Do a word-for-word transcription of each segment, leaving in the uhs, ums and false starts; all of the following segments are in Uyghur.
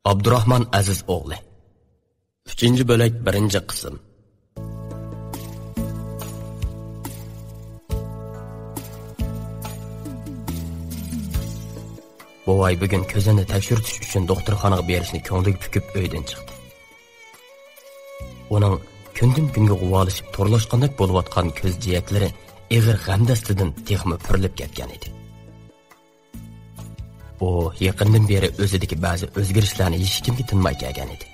ئابدۇراخمان ئەزىز ئوغلى. ئۈچىنچى بۆلەك، بىرىنچى قىسىم. بوۋاي بۈگۈن كۆزىنى تەكشۈرتۈش ئۈچۈن دوختۇرخانىغا بېرىشنى كۆڭلىگە پۈكۈپ ئۆيدىن چىقتى. ئۇنىڭ كۈندىن-كۈنگە غۇۋالىشىپ تورلاشقاندەك بولۇۋاتقان كۆز جىيەكلىرى ئېغىر غەم دەستىدىن تېخىمۇ پۈرۈلۈپ كەتكەن ئىدى. ئۇ يېقىندىن بېرى ئۆزىدىكى بەزى ئۆزگىرىشلەرنى ھېچكىمگە تىنماي كەلگەن ئىدى.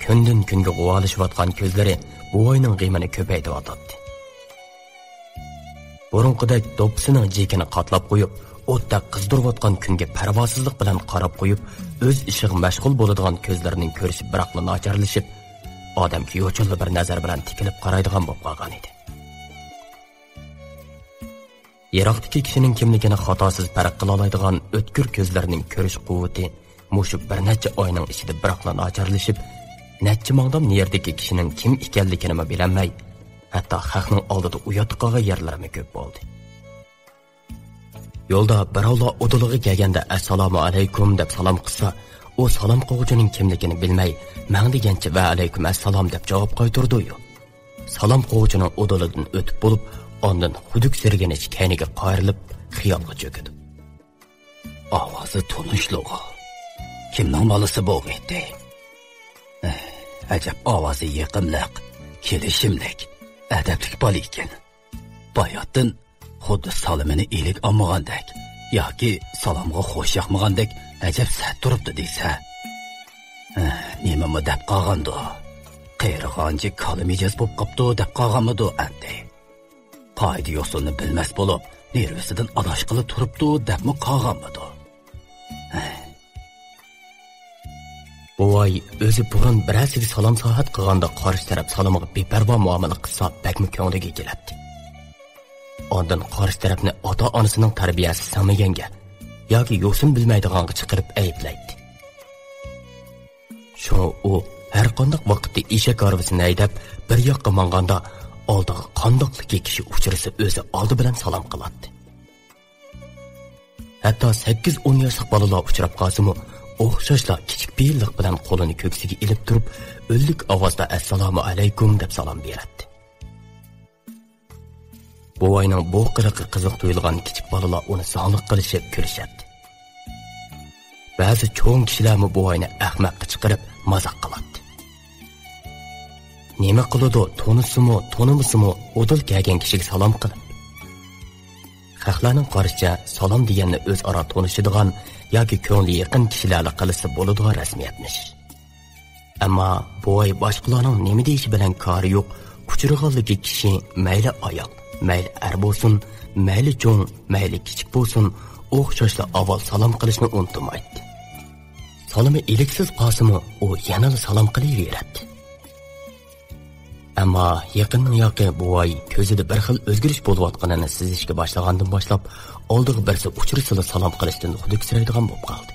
كۈندىن-كۈنگە غۇۋالىشىۋاتقان كۆزلىرى بوۋاينىڭ غېمىنى كۆپەيتىۋاتاتتى. بۇرۇنقىدەك دوپپىسىنىڭ جېكىنى قاتلاپ قويۇپ، ئوتتەك قىزدۇرۇۋاتقان كۈنگە پەرۋاسىزلىق بىلەن قاراپ قويۇپ، ئۆز ئىشىغا مەشغۇل بولىدىغان كۆزلىرىنىڭ كۆرۈشى بىراقلا ناچارلىشىپ، ئادەمگە يوچۇنلا بىر نەزەر بىلەن تىكىلىپ قارايدىغان بولۇپ قالغان ئىدى. يىراقتىكى كىشىنىڭ كىملىكىنى خاتاسىز پەرق قىلالايدىغان ئۆتكۈر كۆزلىرىنىڭ كۆرۈش قۇۋۋىتى مۇشۇ بىر نەچچە ئاينىڭ ئىچىدە بىراقلا ناچارلىشىپ، نەچچە مىڭدام نېرىدىكى كىشىنىڭ كىم ئىكەنلىكىنىمۇ بىلەلمەي، ھەتتا خەقنىڭ ئالدىدا ئۇياتقا قالغان يەرلىرىمۇ كۆپ بولدى. يولدا بىراۋلار ئۇدۇلىغا كەلگەندە «ئەسسالامۇ ئەلەيكۇم» دەپ سالام قىلسا، ئۇ سالام قىلغۇچىنىڭ كىملىكىنى بىلمەي، مەڭ دېگەنچە «ۋەئەلەيكۇم ئەسسالام» دەپ جاۋاب قايتۇرىدۇ. سالام قىلغۇچىنىڭ ئۇدۇلىدىن ئۆتۈپ بولۇپ، ئاندىن خۇدۈكسىرىگىنىچە كەينىگە قايرىلىپ، خىيالغا چۆكىدۇ. ئاۋازى تونۇشلۇغۇ. كىمنىڭ بالىسى بولغىيتتى؟ ئەھ، ئەجەب ئاۋازى يېقىملىق، كېلىشىملىك، ئەدەپلىك بالا ئىكەن. باياتتىن خۇددى سالىمىنى ئىلىك ئالمىغاندەك ياكى سالامغا خوش ياقمىغاندەك ئەجەب سەت تۇرۇپتۇ دېسە. ئەھ، نېمىمۇ دەپ قالغاندۇ؟ قېرىغانچە كالا مىجەز بولۇپ قاپتۇ دەپ قالغانمىدۇ ئەمدى؟ قائىدە يوسۇننى بىلمەس بولۇپ، نېرۋىسىدىن ئاداشقىلى تۇرۇپتۇ دەپمۇ قالغانمىدۇ؟ بوۋاي ئۆزى بۇرۇن بىرەرسىگە سالام ساياھەت قىلغاندا قارشى تەرەپ سالىمىغا بىپەرۋا مۇئامىلە قىلسا بەكمۇ كۆڭلىگە كېلەتتى. ئاندىن قارشى تەرەپنى ئاتا-ئانىسىنىڭ تەربىيەسى سىڭمىگەنگە ياكى يوسۇن بىلمەيدىغانغا چىقىرىپ ئەيىبلەيتتى. شۇڭا ئۇ ھەر قانداق ۋاقىتتا ئېشەك ھارۋىسىنى ھەيدەپ، بىر ياققا ماڭغاندا، ئالدىغا قانداقلا كىشى ئۇچرىسا، ئۆزى ئالدى بىلەن سالام قىلاتتى. ھەتتا سەككىز ئون ياشلىق بالىلار ئۇچراپ قالسىمۇ، ئوخشاشلا كىچىك پېئىللىق بىلەن قولىنى كۆكسىگە ئېلىپ تۇرۇپ، ئۈنلۈك ئاۋازدا «ئەسسالامۇ ئەلەيكۇم» دەپ سالام بېرەتتى. بوۋاينىڭ بۇ قىلىقى قىزىق تۇيۇلغان كىچىك بالىلار ئۇنى زاڭلىق قىلىشىپ كۈلۈشەتتى. بەزى چوڭ كىشىلەرمۇ بوۋاينى ئەخمەققە چىقىرىپ مازاق قىلاتتى. نېمە قىلىدۇ، تونۇسىمۇ، تونۇمىسىمۇ، ئۇدۇل كەلگەن كىشىگە سالام قىلىپ. خەقلەرنىڭ قارىشىچە، سالام دېگەننى ئۆزئارا تونۇشىدىغان ياكى كۆڭلى يېقىن كىشىلەرلا قىلسا بولىدىغان رەسمىيەتمىش. ئەمما بوۋاي باشقىلارنىڭ نېمە دېيىشى بىلەن كارى يوق، ئۇچرىغانلىكى كىشى مەيلى ئايال، مەيلى ئەر بولسۇن، مەيلى چوڭ، مەيلى كىچىك بولسۇن، ئوخشاشلا ئاۋۋال سالام قىلىشنى ئۇنتۇمايتتى. سالىمى ئىلىكسىز قالسىمۇ، ئۇ يەنىلا سالام قىلىۋېرەتتى. ئەمما يېقىندىن ياقى بوۋاي كۆزىدە بىر خىل ئۆزگىرىش بولۇۋاتقىنىنى سېزىشكە باشلىغاندىن باشلاپ، ئالدىغا بىرسى ئۇچرىسىلا سالام قىلىشتىن خۇدۈكسىرەيدىغان بولۇپ قالدى.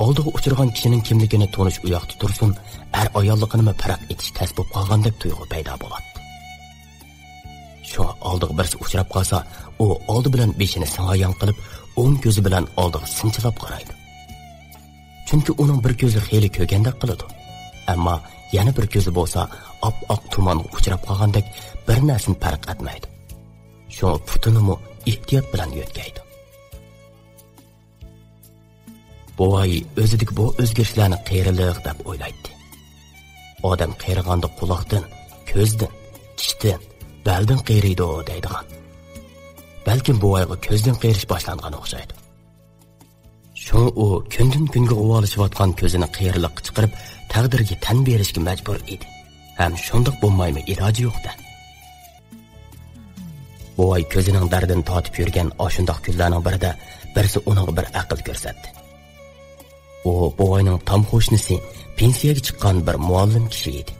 ئالدىغا ئۇچرىغان كىشىنىڭ كىملىكىنى تونۇش ئۇياقتا تۇرسۇن، ئەر-ئاياللىقىنىمۇ پەرق ئېتىش تەس بولۇپ قالغاندەك تۇيغۇ پەيدا بولاتتى. شۇڭا ئالدىغا بىرسى ئۇچراپ قالسا، ئۇ ئالدى بىلەن بېشىنى سىڭايان قىلىپ، ئوڭ كۆزى بىلەن ئالدىغا سىنچىلاپ قارايدۇ. چۈنكى ئۇنىڭ بىر كۆزى خېلى كۆرگەندەك قىلىدۇ. ئەمما يەنە بىر كۆزى بولسا ئاپئاق تۇمانغا ئۇچراپ قالغاندەك بىر نەرسىنى پەرق ئەتمەيدۇ. شۇڭا پۇتىنىمۇ ئېھتىيات بىلەن يۆتكەيدۇ. بوۋاي ئۆزىدىكى بۇ ئۆزگىرىشلەرنى قېرىلىق دەپ ئويلايتتى. ئادەم قېرىغاندا قۇلاقتىن، كۆزدىن، چىشتىن، بەلدىن قېرىيدۇ دەيدىغان. بەلكىم بوۋايغا كۆزدىن قېرىش باشلانغان ئوخشايدۇ. شۇڭا ئۇ كۈندىن-كۈنگە غۇۋالىشىۋاتقان كۆزىنى قېرىلىققا چىقىرىپ، تەقدىرگە تەن بېرىشكە مەجبۇر ئىدى. ھەم شۇنداق بولمايمۇ ئىلاجى يوق-دە. بوۋاي كۆزىنىڭ دەردىنى تارتىپ يۈرگەن ئاشۇنداق كۈنلەرنىڭ بىرىدە بىرسى ئۇنىڭغا بىر ئەقىل كۆرسەتتى. ئۇ بوۋاينىڭ تام قوشنىسى، پېنسىيەگە چىققان بىر مۇئەللىم كىشى ئىدى.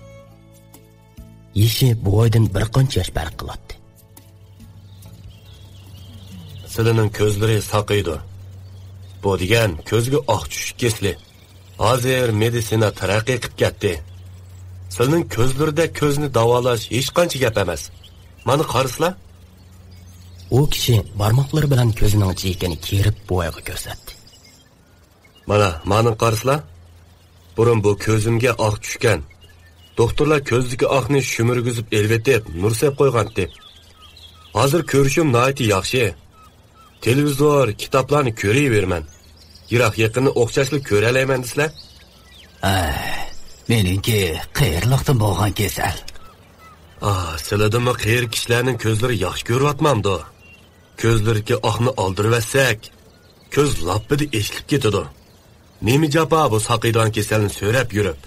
يېشى بوۋايدىن بىر قانچە ياش پەرق قىلاتتى. سىلىنىڭ كۆزلىرى ساقىيىدۇ. بۇ دېگەن كۆزگە ئاق چۈشۈش كېسىلى. ھازىر مېدىتسىنا تەرەققىي قىلىپ كەتتى. سىلىنىڭ كۆزلىرىدە كۆزنى داۋالاش ھېچقانچە گەپ ئەمەس. مانا قارىسىلا. ئۇ كىشى بارماقلىرى بىلەن كۆزىنىڭ جىيىكىنى كېرىپ بوۋايغا كۆرسەتتى. مانا، مانىڭ قارىسىلا. بۇرۇن بۇ كۆزۈمگە ئاق چۈشكەن. دوختۇرلار كۆزدىكى ئاقنى شۈمۈرگۈزۈپ ئېلىۋېتىپ، نۇر سېلىپ قويغانتى. ھازىر كۆرۈشۈم ناھايىتى ياخشى. تېلېۋىزور، كىتابلارنى كۆرۈۋېرىمەن. يىراق يېقىننى ئوخشاشلا كۆرەلەيمەن دېسىلە. ئەي، مېنىڭكى قېرىلىقتىن بولغان كېسەل. ئا، سىلىدىنمۇ قېرى كىشىلەرنىڭ كۆزلىرى ياخشى كۆرۈۋاتمامدۇ؟ كۆزلىرىدىكى ئاقنى ئالدۇرۇۋەتسەك، كۆز لاپپىدە ئېچىلىپ كېتىدۇ. نېمە جاپا بۇ ساقىيدىغان كېسەلنى سۆرەپ يۈرۈپ؟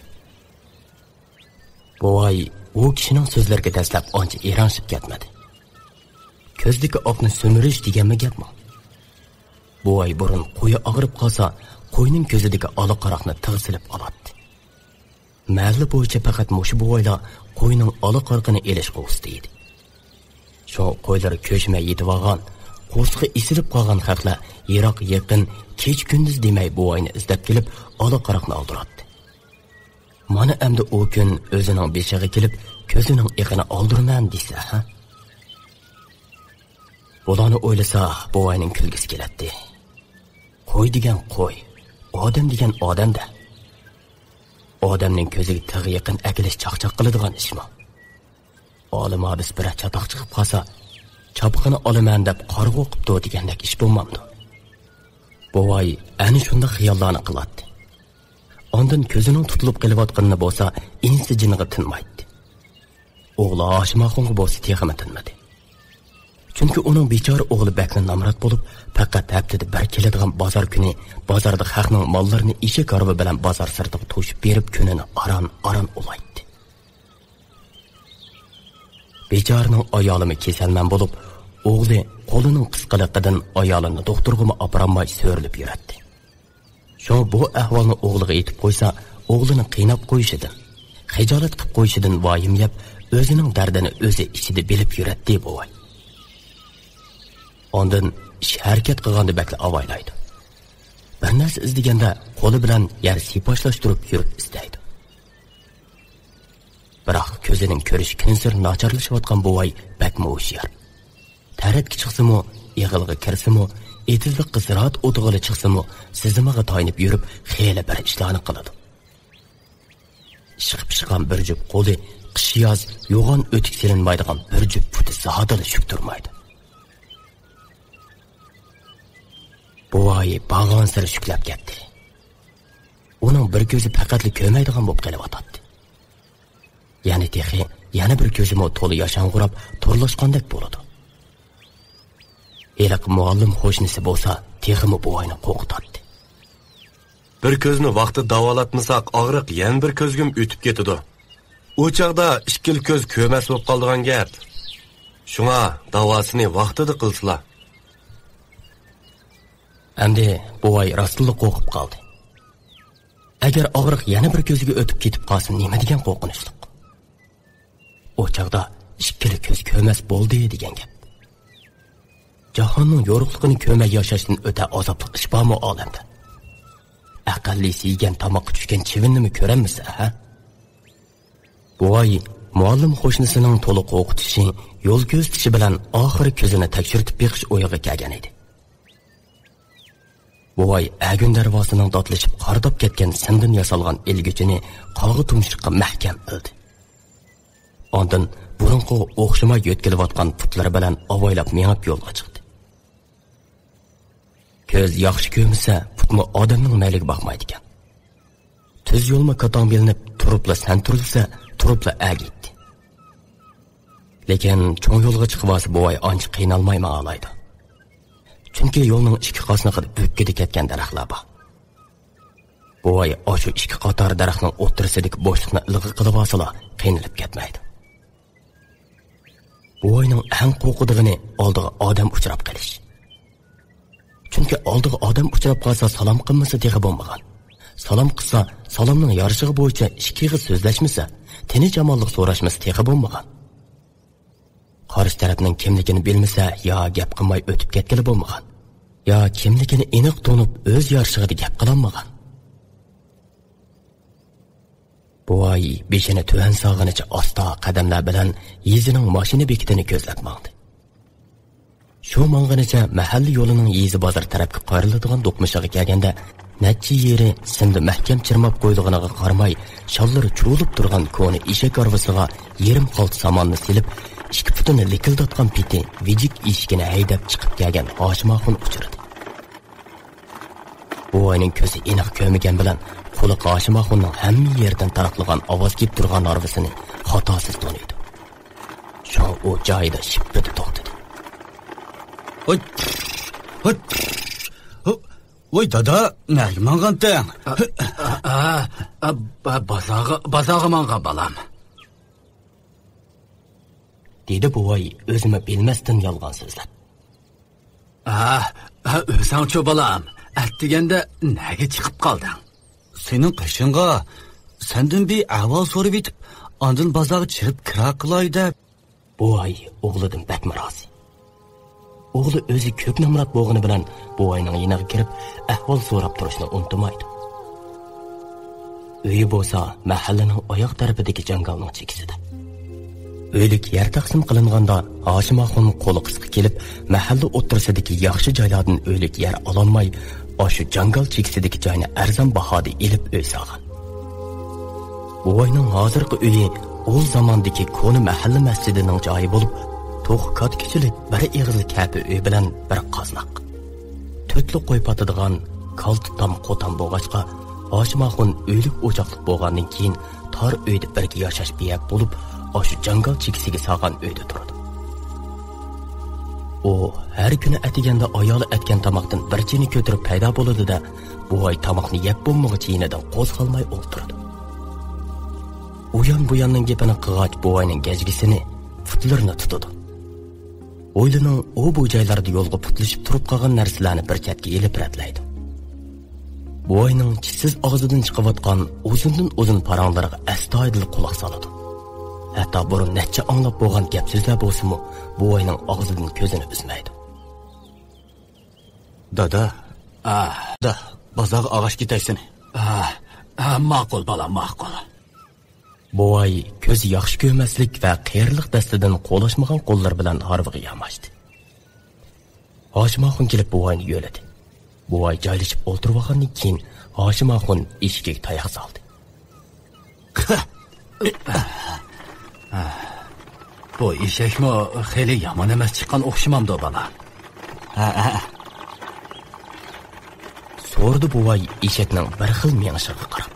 بوۋاي ئۇ كىشىنىڭ سۆزلىرىگە دەسلەپ ئانچە ئېرىڭشىپ كەتمىدى. كۆزدىكى ئاقنى سۈمۈرۈش دېگەنمۇ گەپمۇ؟ بوۋاي بۇرۇن قويى ئاغرىپ قالسا، قوينىڭ كۆزىدىكى ئالا قاراقنى تىغ سېلىپ ئالاتتى. مەھەللە بويىچە پەقەت مۇشۇ بوۋايلا قوينىڭ ئالا قارىقىنى ئېلىشقا ئۇستا ئىدى. شۇڭا قويلىرى كۆشمەي يېتىۋالغان، قورسىقى ئېسىلىپ قالغان خەقلەر يىراق يېقىن، كېچە كۈندۈز دېمەي بوۋاينى ئىزدەپ كېلىپ، ئالا قاراقنى ئالدۇراتتى. مانا ئەمدى ئۇ كۈن ئۆزىنىڭ بېشىغا كېلىپ، كۆزىنىڭ ئېقىنى ئالدۇرىمەن دېسە، ھە؟ بۇلارنى ئويلىسا، بوۋاينىڭ كۈلگۈسى كېلەتتى. قوي دېگەن قوي، ئادەم دېگەن ئادەم-دە. ئادەمنىڭ كۆزىگە تىغ يېقىن ئەكېلىش چاقچاق قىلىدىغان ئىشمۇ؟ ئالىم ھادىسە بىرەر چاتاق چىقىپ قالسا، چاپىقىنى ئالىمەن دەپ قارىغۇ قىپتۇ دېگەندەك ئىش بولمامدۇ؟ بوۋاي ئەنە شۇنداق خىياللارنى قىلاتتى. ئاندىن كۆزىنىڭ تۇتۇلۇپ قېلىۋاتقىنىنى بولسا ئىنسى جىنىغا تىنمايتتى. ئوغلى ھاشىم ئاخۇنغا بولسا تېخىمۇ تىنمىدى. چۈنكى ئۇنىڭ بىچارە ئوغلى بەكلا نامرات بولۇپ، پەقەت ھەپتىدە بىر كېلىدىغان بازار كۈنى بازاردا خەقنىڭ ماللىرىنى ئېشەك ھارۋا بىلەن بازار سىرتىغا توشۇپ بېرىپ، كۈنىنى ئاران-ئاران ئۇلايتتى. بىچارىنىڭ ئايالىمۇ كېسەلمەن بولۇپ، ئوغلى قولىنىڭ قىسقىلىقىدىن ئايالىنى دوختۇرغىمۇ ئاپىرالماي سۆرىلىپ يۈرەتتى. شۇڭا بۇ ئەھۋالنى ئوغلىغا ئېيتىپ قويسا، ئوغلىنى قىيناپ قويۇشىدىن، خىجالەت قىلىپ قويۇشىدىن ۋايىم يەپ، ئۆزىنىڭ دەردىنى ئۆزى ئىچىدە بىلىپ يۈرەتتى بوۋاي. ئاندىن ئىش ھەرىكەت قىلغاندا بەكلا ئاۋايلايدۇ. بىر نەرسە ئىزدىگەندە قولى بىلەن يەر سىيپاشلاشتۇرۇپ يۈرۈپ ئىزدەيدۇ. بىراق كۆزىنىڭ كۆرۈشى كۈنسېرى ناچارلىشىۋاتقان بوۋاي بەكمۇ ھوشيار. تەرەتكە چىقسىمۇ، ئېغىلغا كىرسىمۇ، ئېتىزلىققا زىرائەت ئوتىغىلا چىقسىمۇ، سىزىمىغا تايىنىپ يۈرۈپ، خېلى بىر ئىشلارنى قىلىدۇ. ئىشقا پىشقان بىر جۈپ قولى، قىش-ياز يوغان ئۆتۈك سېلىنمايدىغان بىر جۈپ پۇتى زادىلا شۈك تۇرمايدۇ. بوۋاي بارغانسېرى شۈكلەپ كەتتى. ئۇنىڭ بىر كۆزى پەقەتلا كۆرمەيدىغان بولۇپ قېلىۋاتاتتى. يەنە تېخى يەنە بىر كۆزىمۇ تولا ياشاڭغۇراپ تورلاشقاندەك بولىدۇ. ھېلىقى مۇئەللىم قوشنىسى بولسا تېخىمۇ بوۋاينى قورقۇتاتتى. بىر كۆزنى ۋاقتىدا داۋالاتمىساق، ئاغرىق يەنە بىر كۆزگىمۇ ئۆتۈپ كېتىدۇ. ئۇ چاغدا ئىككىلا كۆز كۆرمەس بولۇپ قالىدىغان گەپ. شۇڭا داۋاسىنى ۋاقتىدا قىلسىلا. ئەمدى بوۋاي راستتىنلا قورقۇپ قالدى. ئەگەر ئاغرىق يەنە بىر كۆزىگە ئۆتۈپ كېتىپ قالسا، نېمە دېگەن قورقۇنچلۇق. ئۇ چاغدا ئىككىلا كۆز كۆرمەس بولدى دېگەن گەپ. جاھاننىڭ يورۇقلۇقىنى كۆرمەي ياشاشتىن ئۆتە ئازابلىق ئىش بارمۇ ئالەمدە؟ ئەقەللىسى يېگەن تاماققا چۈشكەن چىۋىننىمۇ كۆرەلمىسە، ھە؟ بوۋاي مۇئەللىم قوشنىسىنىڭ تولا قورقۇتۇشى، يول كۆرسىتىشى بىلەن ئاخىرى كۆزىنى تەكشۈرتۈپ بېقىش ئويىغا كەلگەن ئىدى. بوۋاي ئەگۈن دەرۋازىنىڭ داتلىشىپ قارىداپ كەتكەن سىمدىن ياسالغان ئىلگۈچىنى قاغا تۇمشۇققا مەھكەم ئىلدى. ئاندىن بۇرۇنقىغا ئوخشىماي يۆتكىلىۋاتقان پۇتلىرى بىلەن ئاۋايلاپ مېڭىپ يولغا چىقتى. كۆز ياخشى كۆرمىسە، پۇتمۇ ئادەمنىڭ مەيلىگە باقمايدىكەن. تۈز يولمۇ كاتاڭ بىلىنىپ، تۇرۇپلا سەن تۇرۇلسا، تۇرۇپلا ئەگىيتتى. لېكىن چوڭ يولغا چىقىۋالسا، بوۋاي ئانچە قىينالماي ماڭالايدۇ. چۈنكى يولنىڭ ئىككى قاسنىقىدا بۈككىدە كەتكەن دەرەخلەر بار. بوۋاي ئاشۇ ئىككى قاتار دەرەخنىڭ ئوتتۇرىسىدىكى بوشلۇقنى ئىلغا قىلىۋالسىلا، قىينىلىپ كەتمەيدۇ. بوۋاينىڭ ئەڭ قورقىدىغىنى ئالدىغا ئادەم ئۇچراپ قېلىش. چۈنكى ئالدىغا ئادەم ئۇچراپ قالسا، سالام قىلمىسا تېخى بولمىغان. سالام قىلسا، سالامنىڭ يارىشىغى بويىچە ئىككى ئېغىز سۆزلەشمىسە، تىنچ-ئامانلىق سوراشمىسا تېخى بولمىغان. قارشى تەرەپنىڭ كىملىكىنى بىلمىسە يا گەپ قىلماي ئۆتۈپ كەتكىلى بولمىغان. يا كىملىكىنى ئېنىق تونۇپ، ئۆز يارىشىغىدا گەپ قىلالمىغان. بوۋاي بېشىنى تۆۋەن سالغىنىچە ئاستا قەدەملەر بىلەن يېزىنىڭ ماشىنا بېكىتىنى كۆزلەپ ماڭدى. شۇ ماڭغىنىچە مەھەللە يولىنىڭ يېزا بازار تەرەپكە قايرىلىدىغان دوقمۇشىغا كەلگەندە، نەچچە يېرى سىمدا مەھكەم چىرماپ قويۇلغىنىغا قارىماي، شاللىرى چۇۋۇلۇپ تۇرغان كونا ئېشەك ھارۋىسىغا يېرىم قالتىس ساماننى سېلىپ، ئىككى پۇتىنى لىكىلداتقان پېتى ۋىجىك ئىشىكىنى ھەيدەپ چىقىپ كەلگەن ھاشىم ئاخۇن ئۇچرىدى. بوۋاينىڭ كۆزى ئېنىق كۆرمىگەن بىلەن، قۇلىقى ھاشىم ئاخۇننىڭ ھەممە يېرىدىن تارقىلغان ئاۋاز كېلىپ تۇرغان ھارۋىسىنى خاتاسىز تونۇيدۇ. شۇڭا ئۇ جايىدا شىپپىدە توختىدى. ھوي، ھوي، ھو-، ۋاي دادا، نەگە ماڭغانتىڭ؟ ئا، ئا، ئا، ئا، با-، بازارغا، بازارغا ماڭغان بالام. دېدى بوۋاي ئۆزىمۇ بىلمەستىن يالغان سۆزلەپ. ئا، ئا، ئۆزۈڭچۇ بالام، ئەتىگەندە نەگە چىقىپ قالدىڭ؟ سېنىڭ قېشىڭغا سەندىن بىر ئەھۋال سورىۋېتىپ، ئاندىن بازارغا چىقىپ كىرا قىلاي دەپ. بوۋاي ئوغلىدىن بەكمۇ رازى. ئوغلى ئۆزى كۆپ نامرات بولغىنى بىلەن بوۋاينىڭ يېنىغا كىرىپ ئەھۋال سوراپ تۇرۇشنى ئۇنتۇمايدۇ. ئۆيى بولسا مەھەللىنىڭ ئاياغ تەرىپىدىكى جاڭگالنىڭ چېكىسىدە. ئۆيلۈك يەر تەقسىم قىلىنغاندا، ھاشىم ئاخۇن قولى قىسقا كېلىپ، مەھەللە ئوتتۇرىسىدىكى ياخشى جايلاردىن ئۆيلۈك يەر ئالالماي، ئاشۇ جاڭگال چېكىسىدىكى جاينى ئەرزان باھادا ئېلىپ ئۆي سالغان. بوۋاينىڭ ھازىرقى ئۆيى ئۇ زاماندىكى كونا مەھەللە مەسچىتىنىڭ جايى بولۇپ، توخۇ كاتكىچىلىك بىر ئېغىزلىق كەپە ئۆي بىلەن بىر قازناق، تۆتلا قوي پاتىدىغان كالتا تام قوتان بولغاچقا، ھاشىم ئاخۇن ئۆيلۈك ئوچاقلىق بولغاندىن كېيىن تار ئۆيدە بىرگە ياشاش بىھەك بولۇپ، ئاشۇ جاڭگال چېكىسىگە سالغان ئۆيدە تۇرىدۇ. ئۇ ھەر كۈنى ئەتىگەندە ئايالى ئەتكەن تاماقتىن بىر چىنە كۆتۈرۈپ پەيدا بولىدۇ-دە، بوۋاي تاماقنى يەپ بولمىغۇچە يېنىدىن قوزغالماي ئولتۇرىدۇ. ئۇيان-بۇياننىڭ گېپىنى قىلغاچ، بوۋاينىڭ گەجگىسىنى، پۇتلىرىنى تۇتىدۇ. ھويلىنىڭ ئۇ-بۇ جايلاردا يولغا پۇتلىشىپ تۇرۇپ قالغان نەرسىلەرنى بىر چەتكە ئېلىپ رەتلەيدۇ. بوۋاينىڭ چىشسىز ئاغزىدىن چىقىۋاتقان ئۇزۇندىن ئۇزۇن پاراڭلىرىغا ئەستايىدىل قۇلاق سالىدۇ. ھەتتا بۇرۇن نەچچە ئاڭلاپ بولغان گەپ-سۆزلەر بولسىمۇ، بوۋاينىڭ ئاغزىدىن كۆزىنى ئۈزمەيدۇ. دادا. ئا. دا، بازارغا ئاغاچ كېتەيسەن. ئا، ئا، ماقۇل، بالام، ماقۇل. بوۋاي كۆزى ياخشى كۆرمەسلىك ۋە قېرىلىق دەستىدىن قولاشمىغان قوللىرى بىلەن ھارۋىغا ياماشتى. ھاشىم ئاخۇن كېلىپ بوۋاينى يۆلىدى. بوۋاي جايلىشىپ ئولتۇرۇۋالغاندىن كېيىن، ھاشىم ئاخۇن ئېشىكىگە تاياق سالدى. بۇ ئېشەكمۇ خېلى يامان ئەمەس چىققان ئوخشىمامدۇ، بالا؟ ھە، ھە. سورىدى بوۋاي ئېشەكنىڭ بىر خىل مېڭىشىغا قاراپ.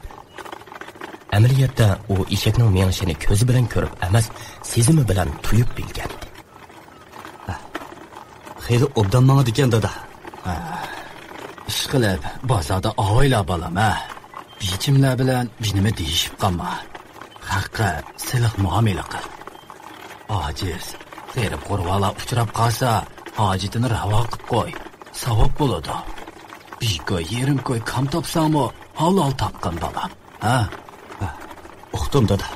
ئەمەلىيەتتە ئۇ ئېشەكنىڭ مېڭىشىنى كۆزى بىلەن كۆرۈپ ئەمەس، سېزىمى بىلەن تۇيۇپ بىلگەنىدى. خېلى ئوبدان ماڭىدىكەن، دادا. ئىشقىلىپ، بازاردا ئاۋايلا، بالام، ھە. بىچىملەر بىلەن بىنىمە دېيىشىپ قالما. خەققە سىلىق مۇئامىلە قىل. ئاجىز، غېرىب-غۇرۋالار ئۇچراپ قالسا، ھاجىتىنى راۋا قىپ قوي. ساۋاب بولىدۇ. بىر كوي، يېرىم كوي كام تاپساڭمۇ، ھالال تاپقىن، بالام. ھە؟ ھە، ئۇقتۇم، دادا.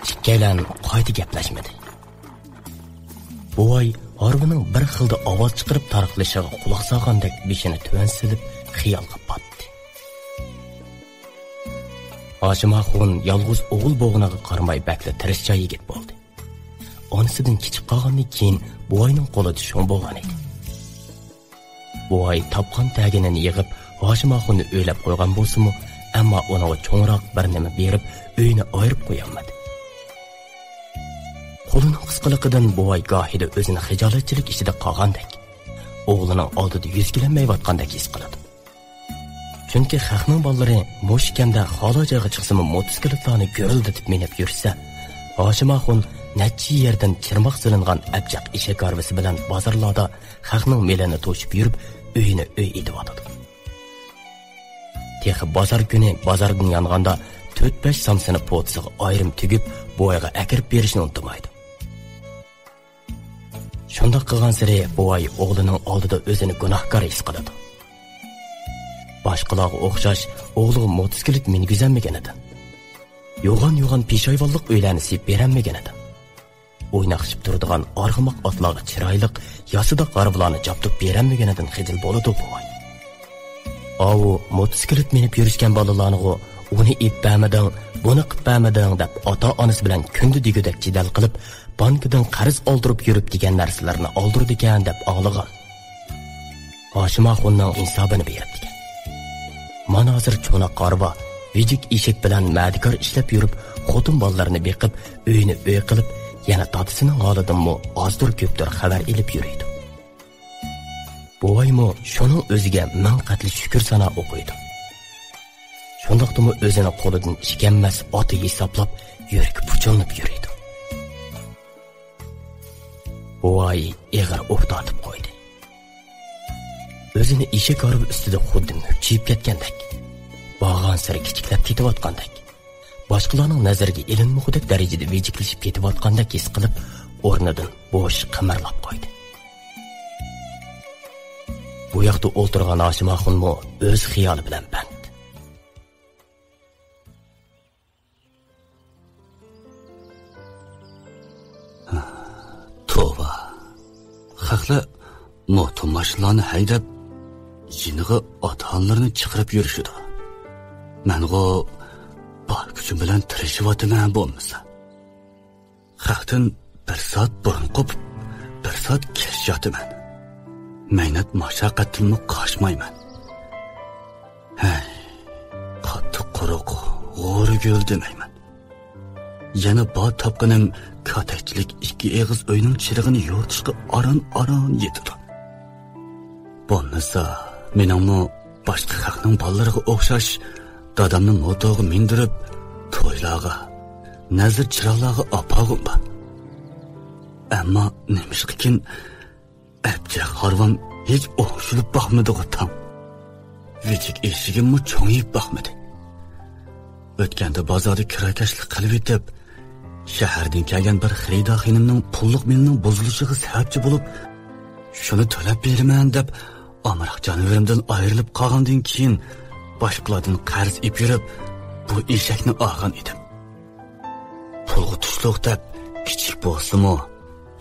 ئىككىيلەن قايتا گەپلەشمىدى. بوۋاي ھارۋىنىڭ بىر خىلدا ئاۋاز چىقىرىپ تارقىلىشىغا قۇلاق سالغاندەك بېشىنى تۆۋەن سېلىپ خىيالغا پاتتى. ھاشىم ئاخۇن يالغۇز ئوغۇل بولغىنىغا قارىماي بەكلا تىرىشچان يىگىت بولدى. ئانىسىدىن كىچىك قالغاندىن كېيىن بوۋاينىڭ قولىدا شۇڭ بولغان ئىدى. بوۋاي تاپقان تەگىنىنى يىغىپ، ھاشىم ئاخۇننى ئۆيلەپ قويغان بولسىمۇ، ئەمما ئۇنىڭغا چوڭراق بىر نېمە بېرىپ، ئۆيىنى ئايرىپ قويالمىدى. قولىنىڭ قىسقىلىقىدىن بوۋاي گاھىدا ئۆزىنى خىجالەتچىلىك ئىچىدە قالغاندەك، ئوغلىنىڭ ئالدىدا يۈز كېلەلمەيۋاتقاندەك ھېس قىلىدۇ. چۈنكى خەقنىڭ بالىلىرى مۇشۇ كەمدە خالا جايغا چىقسىمۇ، موتوسىكلىتلارنى گۈرۈلدىتىپ مىنىپ يۈرسە، ھاشىم ئاخۇن نەچچە يەردىن چىرماق سېلىنغان ئەبجەق ئېشەك ھارۋىسى بىلەن بازارلاردا خەقنىڭ مېلىنى توشۇپ يۈرۈپ، ئۆيىنى ئۆي ئېتىۋاتىدۇ. تېخى بازار كۈنى بازاردىن يانغاندا تۆت-بەش سامسىنى پوتىسىغا ئايرىم تۈگۈپ، بوۋايغا ئەكىرىپ بېرىشنى ئۇنتۇمايدۇ. شۇنداق قىلغانسېرى بوۋاي ئوغلىنىڭ ئالدىدا ئۆزىنى گۇناھكار ھېس قىلىدۇ. باشقىلارغا ئوخشاش ئوغلىغا موتوسىكلىت مىنگۈزەلمىگەنىدى. يوغان-يوغان پېشايۋانلىق ئۆيلەرنى سېلىپ بېرەلمىگەنىدى. ئويناقلىشىپ تۇرىدىغان ئارغىماق ئاتلارغا چىرايلىق، ياسىداق ھارۋىلارنى جابدۇپ بېرەلمىگىنىدىن خىجىل بولىدۇ بوۋاي. ئاۋۇ موتوسىكلىت مىنىپ يۈرۈشكەن بالىلارنىغۇ ئۇنى ئېلىپ بەرمىدىڭ، بۇنى قىپ بەرمىدىڭ دەپ ئاتا-ئانىسى بىلەن كۈندە دېگۈدەك جېدەل قىلىپ، بانكىدىن قەرز ئالدۇرۇپ يۈرۈپ دېگەن نەرسىلەرنى ئالدۇرىدىكەن دەپ ئاڭلىغان. ھاشىم ئاخۇننىڭ ئىنسابىنى بېرىپ دېگەن. مانا ھازىر چونا قارىبا، ۋىجىك ئېشەك بىلەن مەدىكار ئىشلەپ يۈرۈپ، خوتۇن بالىلىرىنى بېقىپ، ئۆينى ئۆي قىلىپ، يەنە دادىسىنىڭ ھالىدىنمۇ ئازدۇر كۆپتۇر خەۋەر ئېلىپ يۈرىدۇ. بوۋايمۇ شۇنىڭ ئۆزىگە مىڭ قەتلى شۈكۈر سانا ئوقۇيدۇ. شۇنداقتىمۇ ئۆزىنىڭ قولىدىن ئىش كەلمەس ئاتا ھېسابلاپ، يۈرىكى پۇچۇللىنىپ يۈرىدۇ. بوۋاي ئېغىر ئۇھ تارتىپ قويدى. ئۆزىنى ئېشەك ھارۋا ئۈستىدە خۇددى مۈكچىيىپ كەتكەندەك، بارغانسېرى كىچىكلەپ كېتىۋاتقاندەك، باشقىلارنىڭ نەزىرىگە ئېلىنمىغۇدەك دەرىجىدە ۋىجىكلىشىپ كېتىۋاتقاندەك ھېس قىلىپ، ئورنىدىن بوش قىمىرلاپ قويدى. بۇ ياقتا ئولتۇرغان ھاشىم ئاخۇنمۇ ئۆز خىيالى بىلەن بەند. توۋا، خەقلەر موتور ماشىنىلارنى ھەيدەپ، يېنىغا ئاتا-ئانىلىرىنى چىقىرىپ يۈرۈشىدۇ. مەنغۇ بار كۈچۈم بىلەن تىرىشىۋاتىمەن بولمىسا. خەقتىن بىر سائەت بۇرۇن قوپۇپ، بىر سائەت كەچ ياتىمەن. مەينەت ماشەققەتتىنمۇ قاچمايمەن. ھەي، قاتتىق قۇرۇق، غورىگۈل دېمەيمەن. يەنە بار تاپقىنىم كاتەكچىلىك ئىككى ئېغىز ئۆينىڭ چىرىغىنى يورۇتۇشقا ئاران-ئاران يېتىدۇ. بولمىسا، مېنىڭمۇ باشقا خەقنىڭ بالىلىرىغا ئوخشاش دادامنى موتورغا مىندۈرۈپ، تويلارغا، نەزىر چىراغلارغا ئاپارغۇم بار. ئەمما نېمىشقىكىن ئەبجەق ھارۋام ھېچ ئوڭشىلىپ باقمىدىغۇ تاڭ. ۋىجىك ئېشىكىممۇ چوڭىيىپ باقمىدى. ئۆتكەندە بازاردا كىراكەشلىك قىلىۋېتىپ، شەھەردىن كەلگەن بىر خېرىدار خېنىمنىڭ پۇللۇق مېلىنىڭ بۇزۇلۇشىغا سەۋەبچى بولۇپ، شۇنى تۆلەپ بېرىمەن دەپ، ئامراق جانىۋىرىمدىن ئايرىلىپ قالغاندىن كېيىن، باشقىلاردىن قەرز ئېلىپ يۈرۈپ، بۇ ئېشەكنى ئالغان ئىدىم. پۇلغا تۇشلۇق دەپ، كىچىك بولسىمۇ،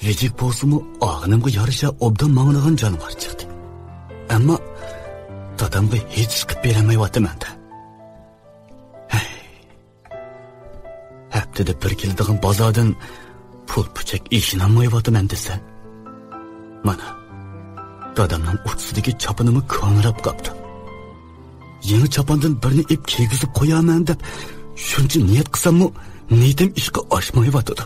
ۋىجىك بولسىمۇ، ئالغىنىمغا يارىشا ئوبدان ماڭىدىغان جانىۋار چىقتى. ئەمما دادامغا ھېچ ئىش قىلىپ بېرەلمەيۋاتىمەن-دە. ھەي. ھەپتىدە بىر كېلىدىغان بازاردىن پۇل پۈچەك ئېشىنالمايۋاتىمەن دېسە. مانا، دادامنىڭ ئۇچىسىدىكى چاپىنىمۇ كونىراپ قاپتۇ. يېڭى چاپاندىن بىرنى ئېلىپ كىيگۈزۈپ قويارمەن دەپ شۇنچە نىيەت قىلساممۇ، نىيىتىم ئىشقا ئاشمايۋاتىدۇ.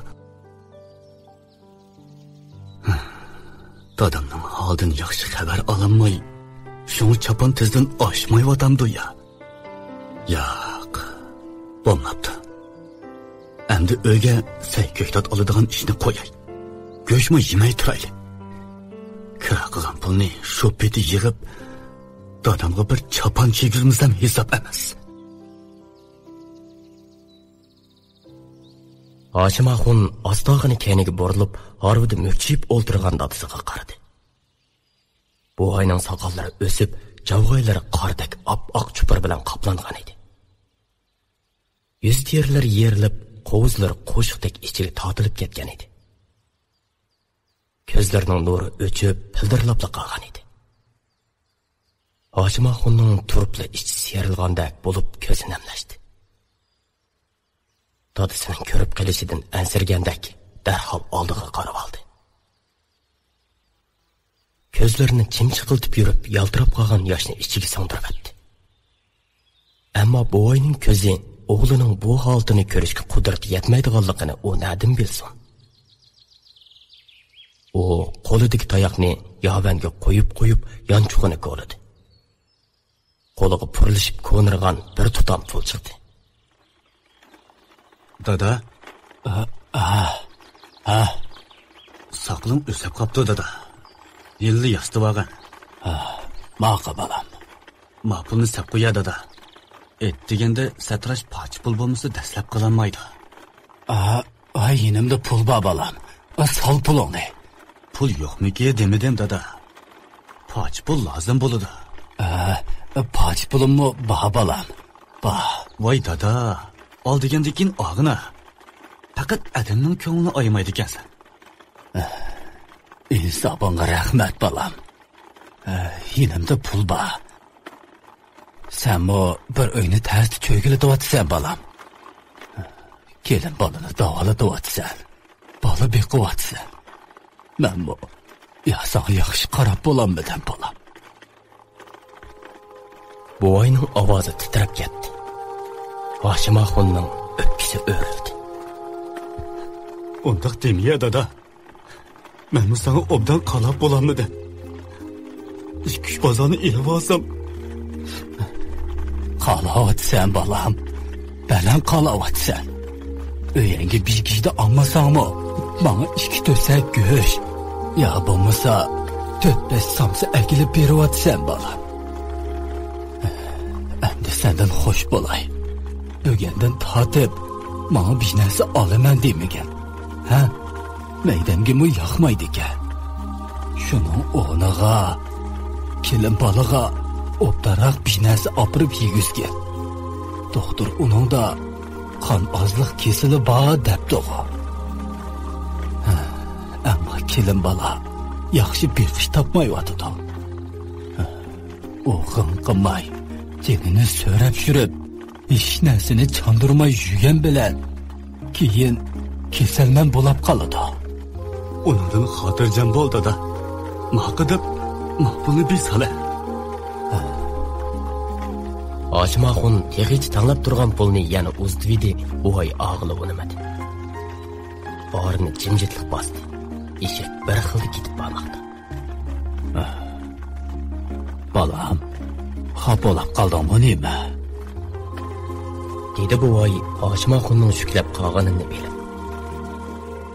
دادامنىڭ ھالىدىن ياخشى خەۋەر ئالالماي، شۇڭا چاپان تىزدىن ئاشمايۋاتامدۇ يا؟ ياق، بولماپتۇ. ئەمدى ئۆيگە سەي كۆكتات ئالىدىغان ئىشنى قوياي. گۆشمۇ يېمەي تۇرايلى. كىرا قىلغان پۇلنى شۇ پېتى يىغىپ، دادامغا بىر چاپان كىيگۈزمىسەم ھېساب ئەمەس. ھاشىم ئاخۇن ئاستاغىنا كەينىگە بۇرۇلۇپ، ھارۋىدا مۈكچىيىپ ئولتۇرغان دادىسىغا قارىدى. بوۋاينىڭ ساقاللىرى ئۆسۈپ، جاۋغايلىرى قاردەك ئاپئاق چۇپۇر بىلەن قاپلانغان ئىدى. يۈز تېرىلىرى يېرىلىپ، قوۋۇزلىرى قوشۇقتەك ئىچىگە تارتىلىپ كەتكەن ئىدى. كۆزلىرىنىڭ نۇرى ئۆچۈپ، پىلدىرلاپلا قالغان ئىدى. ھاشىم ئاخۇننىڭ تۇرۇپلا ئىچى سىيرىلغاندەك بولۇپ، كۆزى نەملەشتى. دادىسىنىڭ كۆرۈپ قېلىشىدىن ئەنسىرىگەندەك، دەرھال ئالدىغا قارىۋالدى. كۆزلىرىنى چىمچىقلىتىپ يۈرۈپ، يالتىراپ قالغان ياشنى ئىچىگە سىڭدۈرۈۋەتتى. ئەمما بوۋاينىڭ كۆزى ئوغلىنىڭ بۇ ھالىتىنى كۆرۈشكە قۇدرىتى يەتمەيدىغانلىقىنى ئۇ نەدىن بىلسۇن؟ ئۇ قولىدىكى تاياقنى ياۋەنگە قويۇپ-قويۇپ، يانچۇقىنى كولىدى. قولىغا پۇرلىشىپ كونىرىغان بىر تۇتام پۇل چىقتى. دادا. ھە، ھە، ھە. ساقىلىڭ ئۆسۈپ قاپتۇ، دادا. يىللا ياسىتىۋالغىن. ھە، ماقۇل، بالام. ما پۇلنى سەپ قويە، دادا. ئېيت دېگەندە، سەتراش پاچە پۇل بولمىسا، دەسلەپ قىلالمايدۇ. ھە، ھە، يېنىمدا پۇل بار، بالام. سال پۇلۇڭنى. پۇل يوقمىكى دېمىدىم، دادا. پاچە پۇل لازىم بولىدۇ. ھە، پاچە پۇلۇممۇ بار، بالام. بار. ۋاي، دادا، ئال دېگەندىن كېيىن ئالغىنا. پەقەت ئادەمنىڭ كۆڭلىنى ئايىمايدىكەنسەن. ئىنسابىڭغا رەھمەت، بالام. ھە، يېنىمدا پۇل بار. سەنمۇ بىر ئۆينى تەستە چۆگىلىتىۋاتىسەن، بالام. كېلىن بالىنى داۋالىتىۋاتىسەن، بالا بېقىۋاتىسەن. مەنمۇ يا ساڭا ياخشى قاراپ بولالمىدىم، بالام. بوۋاينىڭ ئاۋازى تىترەپ كەتتى. ھاشىم ئاخۇننىڭ ئۆپكىسى ئۆرۈلدى. ئۇنداق دېمىگە، دادا. مەنمۇ ساڭا ئوبدان قالاپ بولالمىدىم. ئىككى-ئۈچ بازارنى ئېلىۋالسام. قالاۋاتىسەن، بالام. بەلەن قالاۋاتىسەن. ئۆيۈڭگە بىر كىشىدە ئالمىساڭمۇ، ماڭا ئىككى تۆسەك گۆش يا بولمىسا تۆت-بەش سامسا ئەكېلىپ بېرىۋاتىسەن، بالام. ئەمدى سەندىن خوش بولاي. بۈگۈندىن تارتىپ ماڭا بىر نەرسە ئالىمەن دېمىگىن. ھە؟ مەيدەمگىمۇ ياقمايدىكەن. شۇنىڭ ئورنىغا كېلىن بالىغا ئوبدانراق بىر نەرسە ئاپىرىپ يېگۈزگىن. دوختۇر ئۇنىڭدا قان ئازلىق كېسىلى بار دەپتىغۇ. ھە، ئەمما كېلىن بالا ياخشى بېقىش تاپمايۋاتىدۇ. ھە، ئۇ غىڭ قىلماي، جېنىنى سۆرەپ يۈرۈپ، ھېچ نەرسىنى چاندۇرماي يۈرگەن بىلەن، كېيىن كېسەلمەن بولاپ قالىدۇ. ئۇنىڭدىن خاتىرجەم بول، دادا. ماقا دەپ، ماقۇلنى بىر سالە. ھاشىم ئاخۇن تېخىچە تەڭلەپ تۇرغان پۇلنى يەنە ئۇزىتىۋىدى، بوۋاي ئاغىلى ئۇنىمىدى. ئارىنى جىمجىتلىق باستى. ئىشىك بىر خىلدا كېتىپ بارماقتا. بالام، خاپا بولاپ قالدىڭمۇ نېمە؟ دېدى بوۋاي ھاشىم ئاخۇننىڭ شۈكلەپ قالغىنىنى بىلىپ.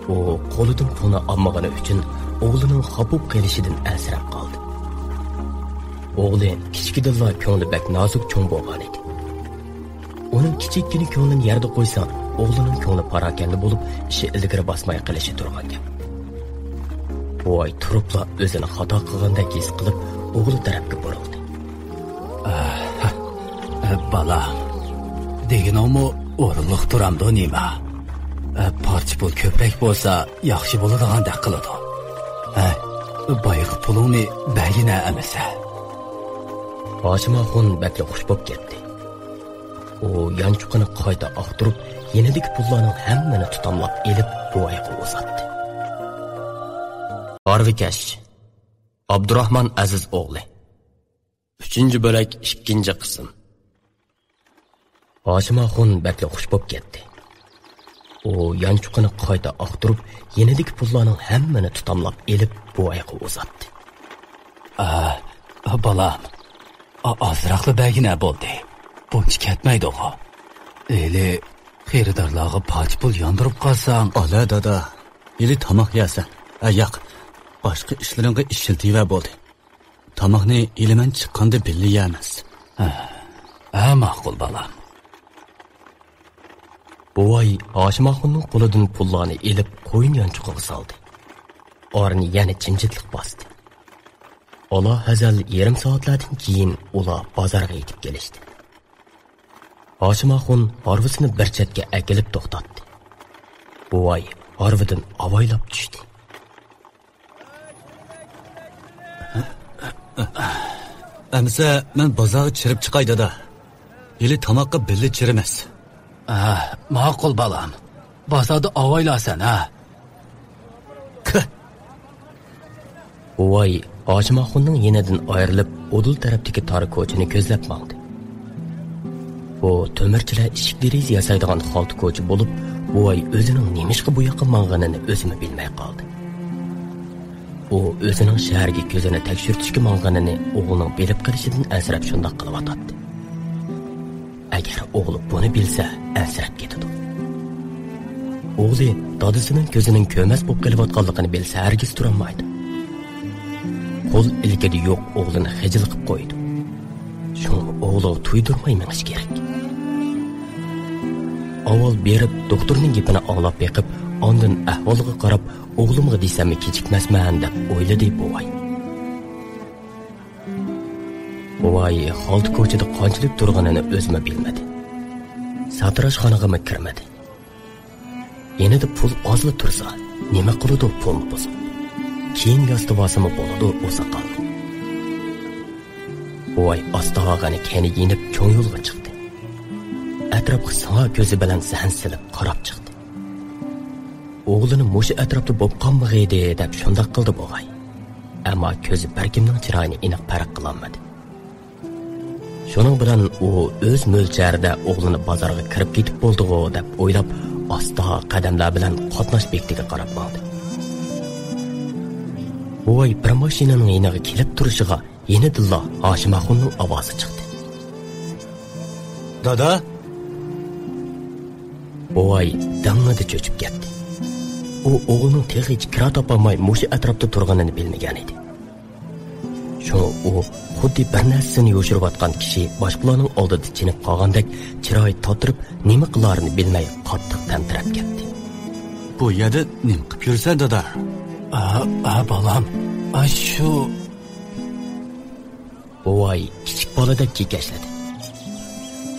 ئۇ قولىدىن پۇلنى ئالمىغىنى ئۈچۈن ئوغلىنىڭ خاپا بولۇپ قېلىشىدىن ئەنسىرەپ قالدى. ئوغلى كىچىكىدىنلا كۆڭلى بەك نازۇك چوڭ بولغان ئىدى. ئۇنىڭ كىچىككىنە كۆڭلىنى يەردە قويسا، ئوغلىنىڭ كۆڭلى پاراكەندە بولۇپ، ئىشى ئىلگىرى باسماي قېلىشى تۇرغان گەپ. بوۋاي تۇرۇپلا ئۆزىنى خاتا قىلغاندەك ھېس قىلىپ، ئوغلى تەرەپكە بۇرۇلدى. ئە، ئە، بالا، دېگىنىڭمۇ ئورۇنلۇق تۇرامدۇ نېمە؟ ئە، پارچە پۇل كۆپرەك بولسا ياخشى بولىدىغاندەك قىلىدۇ. ھە، بايىقى پۇلۇڭنى بەرگىنە ئەمىسە. ھاشىم ئاخۇن بەكلا خۇش بوپ كەتتى. ئۇ يانچۇقىنى قايتا ئاختۇرۇپ، يېنىدىكى پۇللارنىڭ ھەممىنى تۇتاملاپ ئېلىپ، بوۋايغا ئۇزاتتى. ھارۋىكەش، ئابدۇراخمان ئەزىز ئوغلى. ئۈچىنچى بۆلەك، ئىككىنچى قىسىم. ھاشىم ئاخۇن بەكلا خۇش بوپ كەتتى. ئۇ يانچۇقىنى قايتا ئاختۇرۇپ، يېنىدىكى پۇللارنىڭ ھەممىنى تۇتاملاپ ئېلىپ، بوۋايغا ئۇزاتتى. ئا، بالام، ئا، ئازراقلا بەرگىنە بولدى. بۇنچە كەتمەيدىغۇ. ھېلى خېرىدارلارغا پارچە پۇل ياندۇرۇپ قالساڭ. ئالا، دادا، ھېلى تاماق يەسەن. ئە، ياق، باشقا ئىشلىرىڭغا ئىشلىتىۋەر بولدى. تاماقنى ھېلى مەن چىققاندا بىللە يەمىز. ھە، ھە، ماقۇل، بالام. بوۋاي ھاشىم ئاخۇننىڭ قولىدىن پۇللارنى ئېلىپ، قويۇن يانچۇقىغا سالدى. ئارىنى يەنە جىمجىتلىق باستى. ئالا ھەزەل يېرىم سائەتلەردىن كېيىن ئۇلار بازارغا يېتىپ كېلىشتى. ھاشىم ئاخۇن ھارۋىسىنى بىر چەتكە ئەكېلىپ توختاتتى. بوۋاي ھارۋىدىن ئاۋايلاپ چۈشتى. ئەمىسە، مەن بازارغا چىرىپ چىقاي، دادا. ھېلى تاماققا بىللە چىرىمىز. ئا، ماقۇل، بالام. بازاردا ئاۋايلارسەن، ھە؟ كۈ! بوۋاي ھاشىم ئاخۇننىڭ يېنىدىن ئايرىلىپ، ئۇدۇل تەرەپتىكى تار كوچىنى كۆزلەپ ماڭدى. بۇ تۆمۈرچىلەر ئىشىك دېرىزە ياسايدىغان خالتا كوچا بولۇپ، بوۋاي ئۆزىنىڭ نېمىشقا بۇ ياققا ماڭغىنىنى ئۆزىمۇ بىلمەي قالدى. ئۇ ئۆزىنىڭ شەھەرگە كۆزىنى تەكشۈرتۈشكە ماڭغىنىنى ئوغلىنىڭ بىلىپ قېلىشىدىن ئەنسىرەپ شۇنداق قىلىۋاتاتتى. ئەگەر ئوغلى بۇنى بىلسە، ئەنسىرەپ كېتىدۇ. ئوغلى دادىسىنىڭ كۆزىنىڭ كۆرمەس بولۇپ قېلىۋاتقانلىقىنى بىلسە، ھەرگىز تۇرالمايدۇ. قول ئىلكىدە يوق ئوغلىنى خىجىل قىلىپ قويىدۇ. شۇڭا ئوغلىغا تۇيدۇرماي مېڭىش كېرەك. ئاۋۋال بېرىپ، دوختۇرنىڭ گېپىنى ئاڭلاپ بېقىپ، ئاندىن ئەھۋالغا قاراپ، ئوغلۇمغا دېسەممۇ كېچىكمەسمەن، دەپ ئويلىدى بوۋاي. بوۋاي خالتا كوچىدا قانچىلىك تۇرغىنىنى ئۆزىمۇ بىلمىدى. ساتىراشخانىغىمۇ كىرمىدى. يېنىدا پۇل ئازلا تۇرسا، نېمە قىلىدۇ پۇلنى بۇزۇپ؟ كېيىن ياسىتىۋالسىمۇ بولىدۇ ئۇ ساقالنى. بوۋاي ئاستا غەنە كەينىگە يېنىپ، چوڭ يولغا چىقتى. ئەتراپقا ساڭا كۆزى بىلەن زەھەن سېلىپ قاراپ چىقتى. ئوغلىنى مۇشۇ ئەتراپتا بولۇپ قالمىغىيدى دەپ شۇنداق قىلدى بوغاي. ئەمما كۆزى بىر كىمنىڭ چىرايىنى ئېنىق پەرق قىلالمىدى. شۇنىڭ بىلەن ئۇ ئۆز مۆلچەرىدە ئوغلىنى بازارغا كىرىپ كېتىپ بولدىغۇ دەپ ئويلاپ، ئاستا قەدەملەر بىلەن قاتناش بېكىتىگە قاراپ ماڭدى. بوۋاي بىر ماشىنىنىڭ يېنىغا كېلىپ تۇرۇشىغا يېنىدىنلا ھاشىم ئاخۇننىڭ ئاۋازى چىقتى. دادا! بوۋاي دىڭڭىدە چۆچۈپ كەتتى. ئۇ ئوغلىنىڭ تېخىچە كىرا تاپالماي مۇشۇ ئەتراپتا تۇرغىنىنى بىلمىگەن ئىدى. شۇڭا ئۇ خۇددى بىر نەرسىنى يوشۇرۇۋاتقان كىشى باشقىلارنىڭ ئالدىدا چېنىپ قالغاندەك چىرايى تاتىرىپ، نېمە قىلارىنى بىلمەي قاتتىق تەمتىرەپ كەتتى. بۇ يەردە نېمە قىلىپ يۈرىسەن، دادا؟ ئا، ئا، بالام، ئا، شۇ. بوۋاي كىچىك بالىدەك كېكەچلىدى.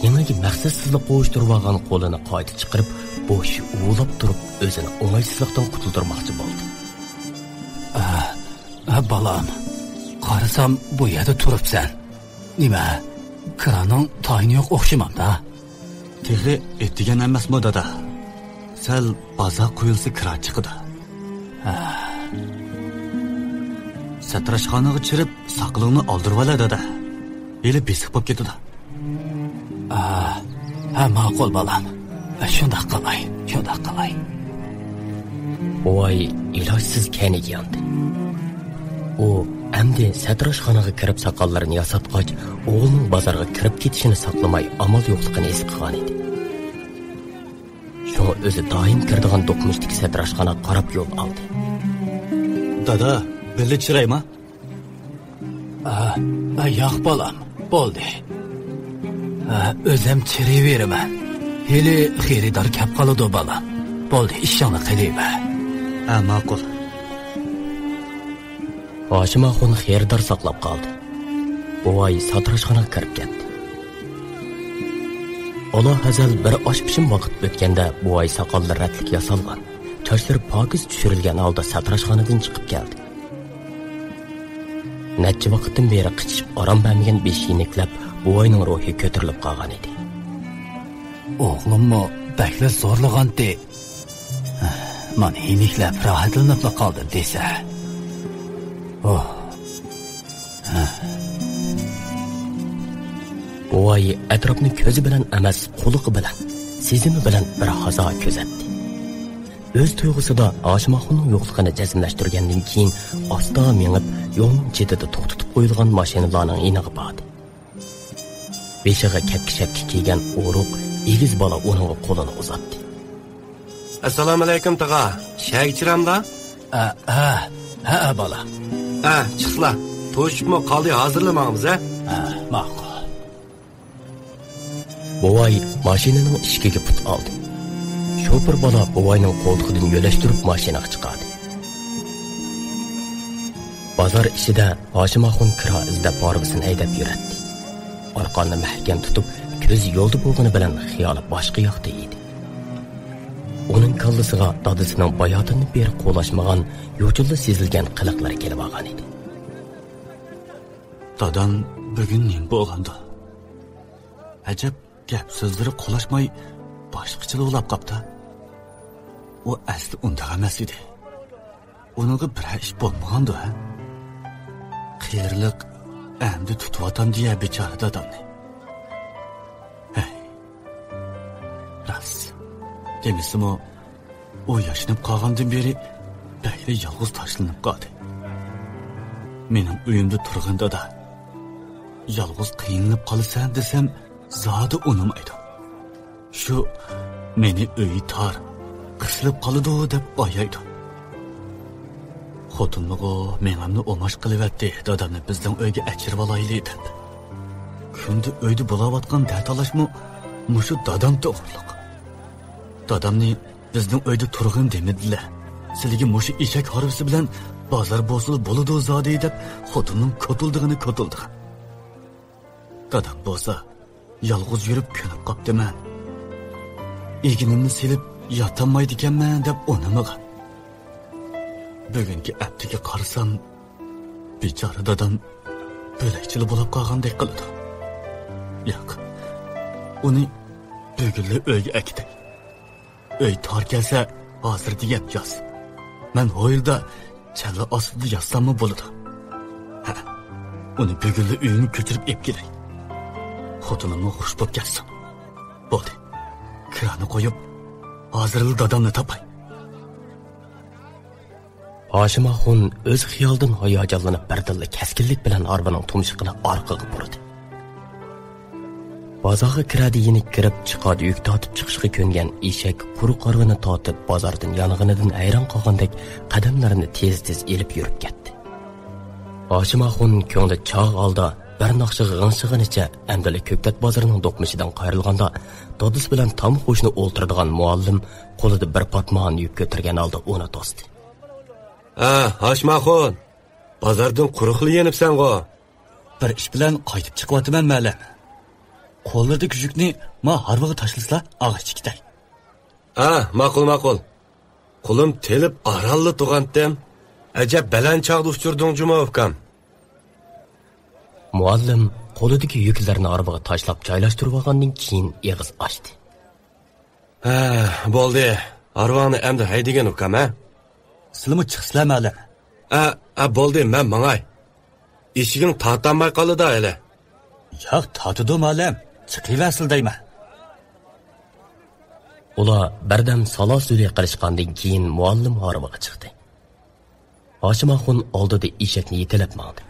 يېڭىگە مەقسەتسىزلا قوۋۇشتۇرۇۋالغان قولىنى قايتا چىقىرىپ، بوشى ئۇۋۇلاپ تۇرۇپ، ئۆزىنى ئوڭايسىزلىقتىن قۇتۇلدۇرماقچى بولدى. ئا، ئا، بالام، قارىسام، بۇ يەردە تۇرۇپسەن. نېمە، كىرانىڭ تايىنى يوق ئوخشىمامدا؟ تېخى ئېتىگەن ئەمەسمۇ، دادا؟ سەل بازار قويۇلسا كىرا چىقىدۇ. ھە. ساتىراشخانىغا چىرىپ، ساقىلىڭنى ئالدۇرۇۋالە، دادا. ھېلى بېسىق بولۇپ كېتىدۇ. ئا، ھە، ماقۇل، بالام. شۇنداق قىلاي، شۇنداق قىلاي. بوۋاي ئىلاجسىز كەينىگە ياندى. ئۇ ئەمدى ساتىراشخانىغا كىرىپ ساقاللىرىنى ياساتقاچ، ئوغلىنىڭ بازارغا كىرىپ كېتىشىنى ساقلىماي ئامال يوقلۇقىنى ھېس قىلغان ئىدى. شۇڭا ئۆزى دائىم كىرىدىغان دوقمۇشتىكى ساتىراشخانىغا قاراپ يول ئالدى. دادا، بىللە چىرايما؟ ئا، ئا، ياق، بالام، بولدى. ئا، ئۆزەم چىرىيۋېرىمەن. ھېلى خېرىدار كەپ قالىدۇ، بالام. بولدى، ئىشىڭنى قىلىۋەر. ھە، ماقۇل. ھاشىم ئاخۇن خېرىدار ساقلاپ قالدى. بوۋاي ساتىراشخانىغا كىرىپ كەتتى. ئالاھەزەل بىر ئاش پىشىم ۋاقىت ئۆتكەندە، بوۋاي ساقاللىرى رەتلىك ياسالغان، چاچلىرى پاكىز چۈشۈرۈلگەن ھالدا ساتىراشخانىدىن چىقىپ كەلدى. نەچچە ۋاقىتتىن بېرى قىچىشىپ ئارام بەرمىگەن بېشى يېنىكلەپ، بوۋاينىڭ روھى كۆتۈرۈلۈپ قالغان ئىدى. ئوغلۇممۇ بەكلا زورلىغانتى. مانا يېنىكلەپ راھەتلىنىپلا قالدىم دېسە. ئوھ. بوۋاي ئەتراپنى كۆزى بىلەن ئەمەس، قۇلىقى بىلەن، سېزىمى بىلەن بىر ھازا كۆزەتتى. ئۆز تۇيغۇسىدا ھاشىم ئاخۇننىڭ يوقلۇقىنى جەزملەشتۈرگەندىن كېيىن، ئاستا مېڭىپ، يولنىڭ چېتىدە توختىتىپ قويۇلغان ماشىنىلارنىڭ يېنىغا باردى. بېشىغا كەپكە-شەپكە كىيگەن ئورۇق، ئېگىز بالا ئۇنىڭغا قولىنى ئۇزاتتى. ئەسسالامۇئەلەيكۇم، تاغا. شەھەرگە چىراملا؟ ئە، ئە، ھە، ئە، بالا. ئە، چىقلا. توشۇپمۇ قالدى، ھازىرلا ماڭىمىز، ھە؟ ئە، ماقۇل. بوۋاي ماشىنىنىڭ ئىشىكىگە پۇت ئالدى. شوپۇر بالا بوۋاينىڭ قولتۇقىدىن يۆلەشتۈرۈپ ماشىنىغا چىقاردى. بازار ئىچىدە ھاشىم ئاخۇن كىرا ئىزدەپ ھارۋىسىنى ھەيدەپ يۈرەتتى. ئارقاننى مەھكەم تۇتۇپ، كۆزى يولدا بولغىنى بىلەن خىيالى باشقا ياقتا ئىدى. ئۇنىڭ كاللىسىغا دادىسىنىڭ باياتىندىن بېرى قولاشمىغان، يوچۇنلا سېزىلگەن قىلىقلىرى كېلىۋالغان ئىدى. دادام بۈگۈن نېمە بولغاندۇ؟ ئەجەب، گەپ سۆزلىرى قولاشماي، باشقىچىلا ئۇلاپ قاپتۇ. ئۇ ئەسلى ئۇنداق ئەمەس ئىدى. ئۇنىڭغا بىرەر ئىش بولمىغاندۇ، ھە؟ قېرىلىق ئەمدى تۇتۇۋاتامدۇ يە بىچارە دادامنى؟ ھەي، راست دېمىسىمۇ، ئۇ ياشىنىپ قالغاندىن بېرى بەكلا يالغۇز تاشلىنىپ قالدى. مېنىڭ ئۆيۈمدە تۇرغىن دادا، يالغۇز قىينىلىپ قالىسەن دېسەم، زادى ئۇنىمايدۇ. شۇ مېنى ئۆيى تار، قىسىلىپ قالىدۇ دەپ ئايايدۇ. خوتۇنلىغۇ مېڭەمنى ئوماش قىلىۋەتتى، دادامنى بىزنىڭ ئۆيگە ئەچىرىۋالايلى دەپ. كۈندە ئۆيدە بولاۋاتقان دەتالاشمۇ مۇشۇ دادام توغرىلىق. دادامنى بىزنىڭ ئۆيدە تۇرغىن دېمىدىلە. سىلىگە مۇشۇ ئېشەك ھارۋىسى بىلەن بازار بولسىلا بولىدۇ زادى دەپ خوتۇننىڭ كوتۇلدىغىنى كوتۇلدىغان. دادام بولسا يالغۇز يۈرۈپ كۆنۈپ قاپتىمەن. ئېگىنىمنى سېلىپ ياتالمايدىكەنمەن دەپ ئۇنىمىغان. بۈگۈنكى ئەپتىگە قارىسام، بىچارە دادام بۆلەكچىلا بولاپ قالغاندەك قىلىدۇ. ياق، ئۇنى بۈگۈنلا ئۆيگە ئەكېتەي. ئۆي تار كەلسە، ھازىر دېگەن ياز. مەن ھويلىدا چەللە ئاستىدا ياتساممۇ بولىدۇ. ھە، ئۇنى بۈگۈنلا ئۆيۈمگە كۆچۈرۈپ ئېلىپ كېلەي. خوتۇنۇممۇ خۇش بولۇپ كەتسۇن. بولدى. كىرانى قويۇپ، ھازىرلا دادامنى تاپاي. ھاشىم ئاخۇن ئۆز خىيالىدىن ھاياجانلىنىپ، بىردىنلا كەسكىنلىك بىلەن ھارۋىنىڭ تۇمشۇقىنى ئارقىغا بۇرىدى. بازارغا كىرەدە يېنىك كىرىپ چىقادە يۈك تارتىپ چىقىشقا كۆنگەن ئېشەك قۇرۇق ھارۋىنى تارتىپ بازاردىن يانغىنىدىن ھەيران قالغاندەك قەدەملىرىنى تېز-تېز ئېلىپ يۈرۈپ كەتتى. ھاشىم ئاخۇن كۆڭلى چاغ ھالدا بىر ناخشىغا غىڭشىغىنىچە ئەمدىلا كۆكتات بازىرىنىڭ دوقمۇشىدىن قايرىلغاندا، دادىسى بىلەن تام قوشنا ئولتۇرىدىغان مۇئەللىم قولىدا بىر پاتمان يۈك كۆتۈرگەن ھالدا ئۇنى توستى. ھە، ھاشىم ئاخۇن، بازاردىن قۇرۇقلا يېنىپسەنغۇ؟ بىر ئىش بىلەن قايتىپ چىقىۋاتىمەن، مەلەم. قوللىرىدىكى يۈكنى ما ھارۋىغا تاشلىسىلا، ئاغىچ كېتەي. ھە، ماقۇل، ماقۇل. قولۇم تېلىپ ئارانلا تۇرغانتىم. ئەجەب بەلەن چاغدا ئۇچۇردۇڭ جۇمۇ، ئۇكام. مۇئەللىم قولىدىكى يۈكلەرنى ھارۋىغا تاشلاپ جايلاشتۇرۇۋالغاندىن كېيىن ئېغىز ئاچتى. ھە، بولدى. ھارۋاڭنى ئەمدى ھەيدىگىن، ئۇكام، ھە؟ سىلىمۇ چىقسىلا، مەلەم. ھە، ھە، بولدى، مەن ماڭاي. ئىشىكىڭ تارتالماي قالىدۇ ھېلى. ياق، تارتىدۇ، مەلەم. چىقىۋەرسىلە دەيمەن. ئۇلار بىردەم سالا-سۈلى قىلىشقاندىن كېيىن مۇئەللىم ھارۋىغا چىقتى. ھاشىم ئاخۇن ئالدىدا ئېشەكنى يېتىلەپ ماڭدى.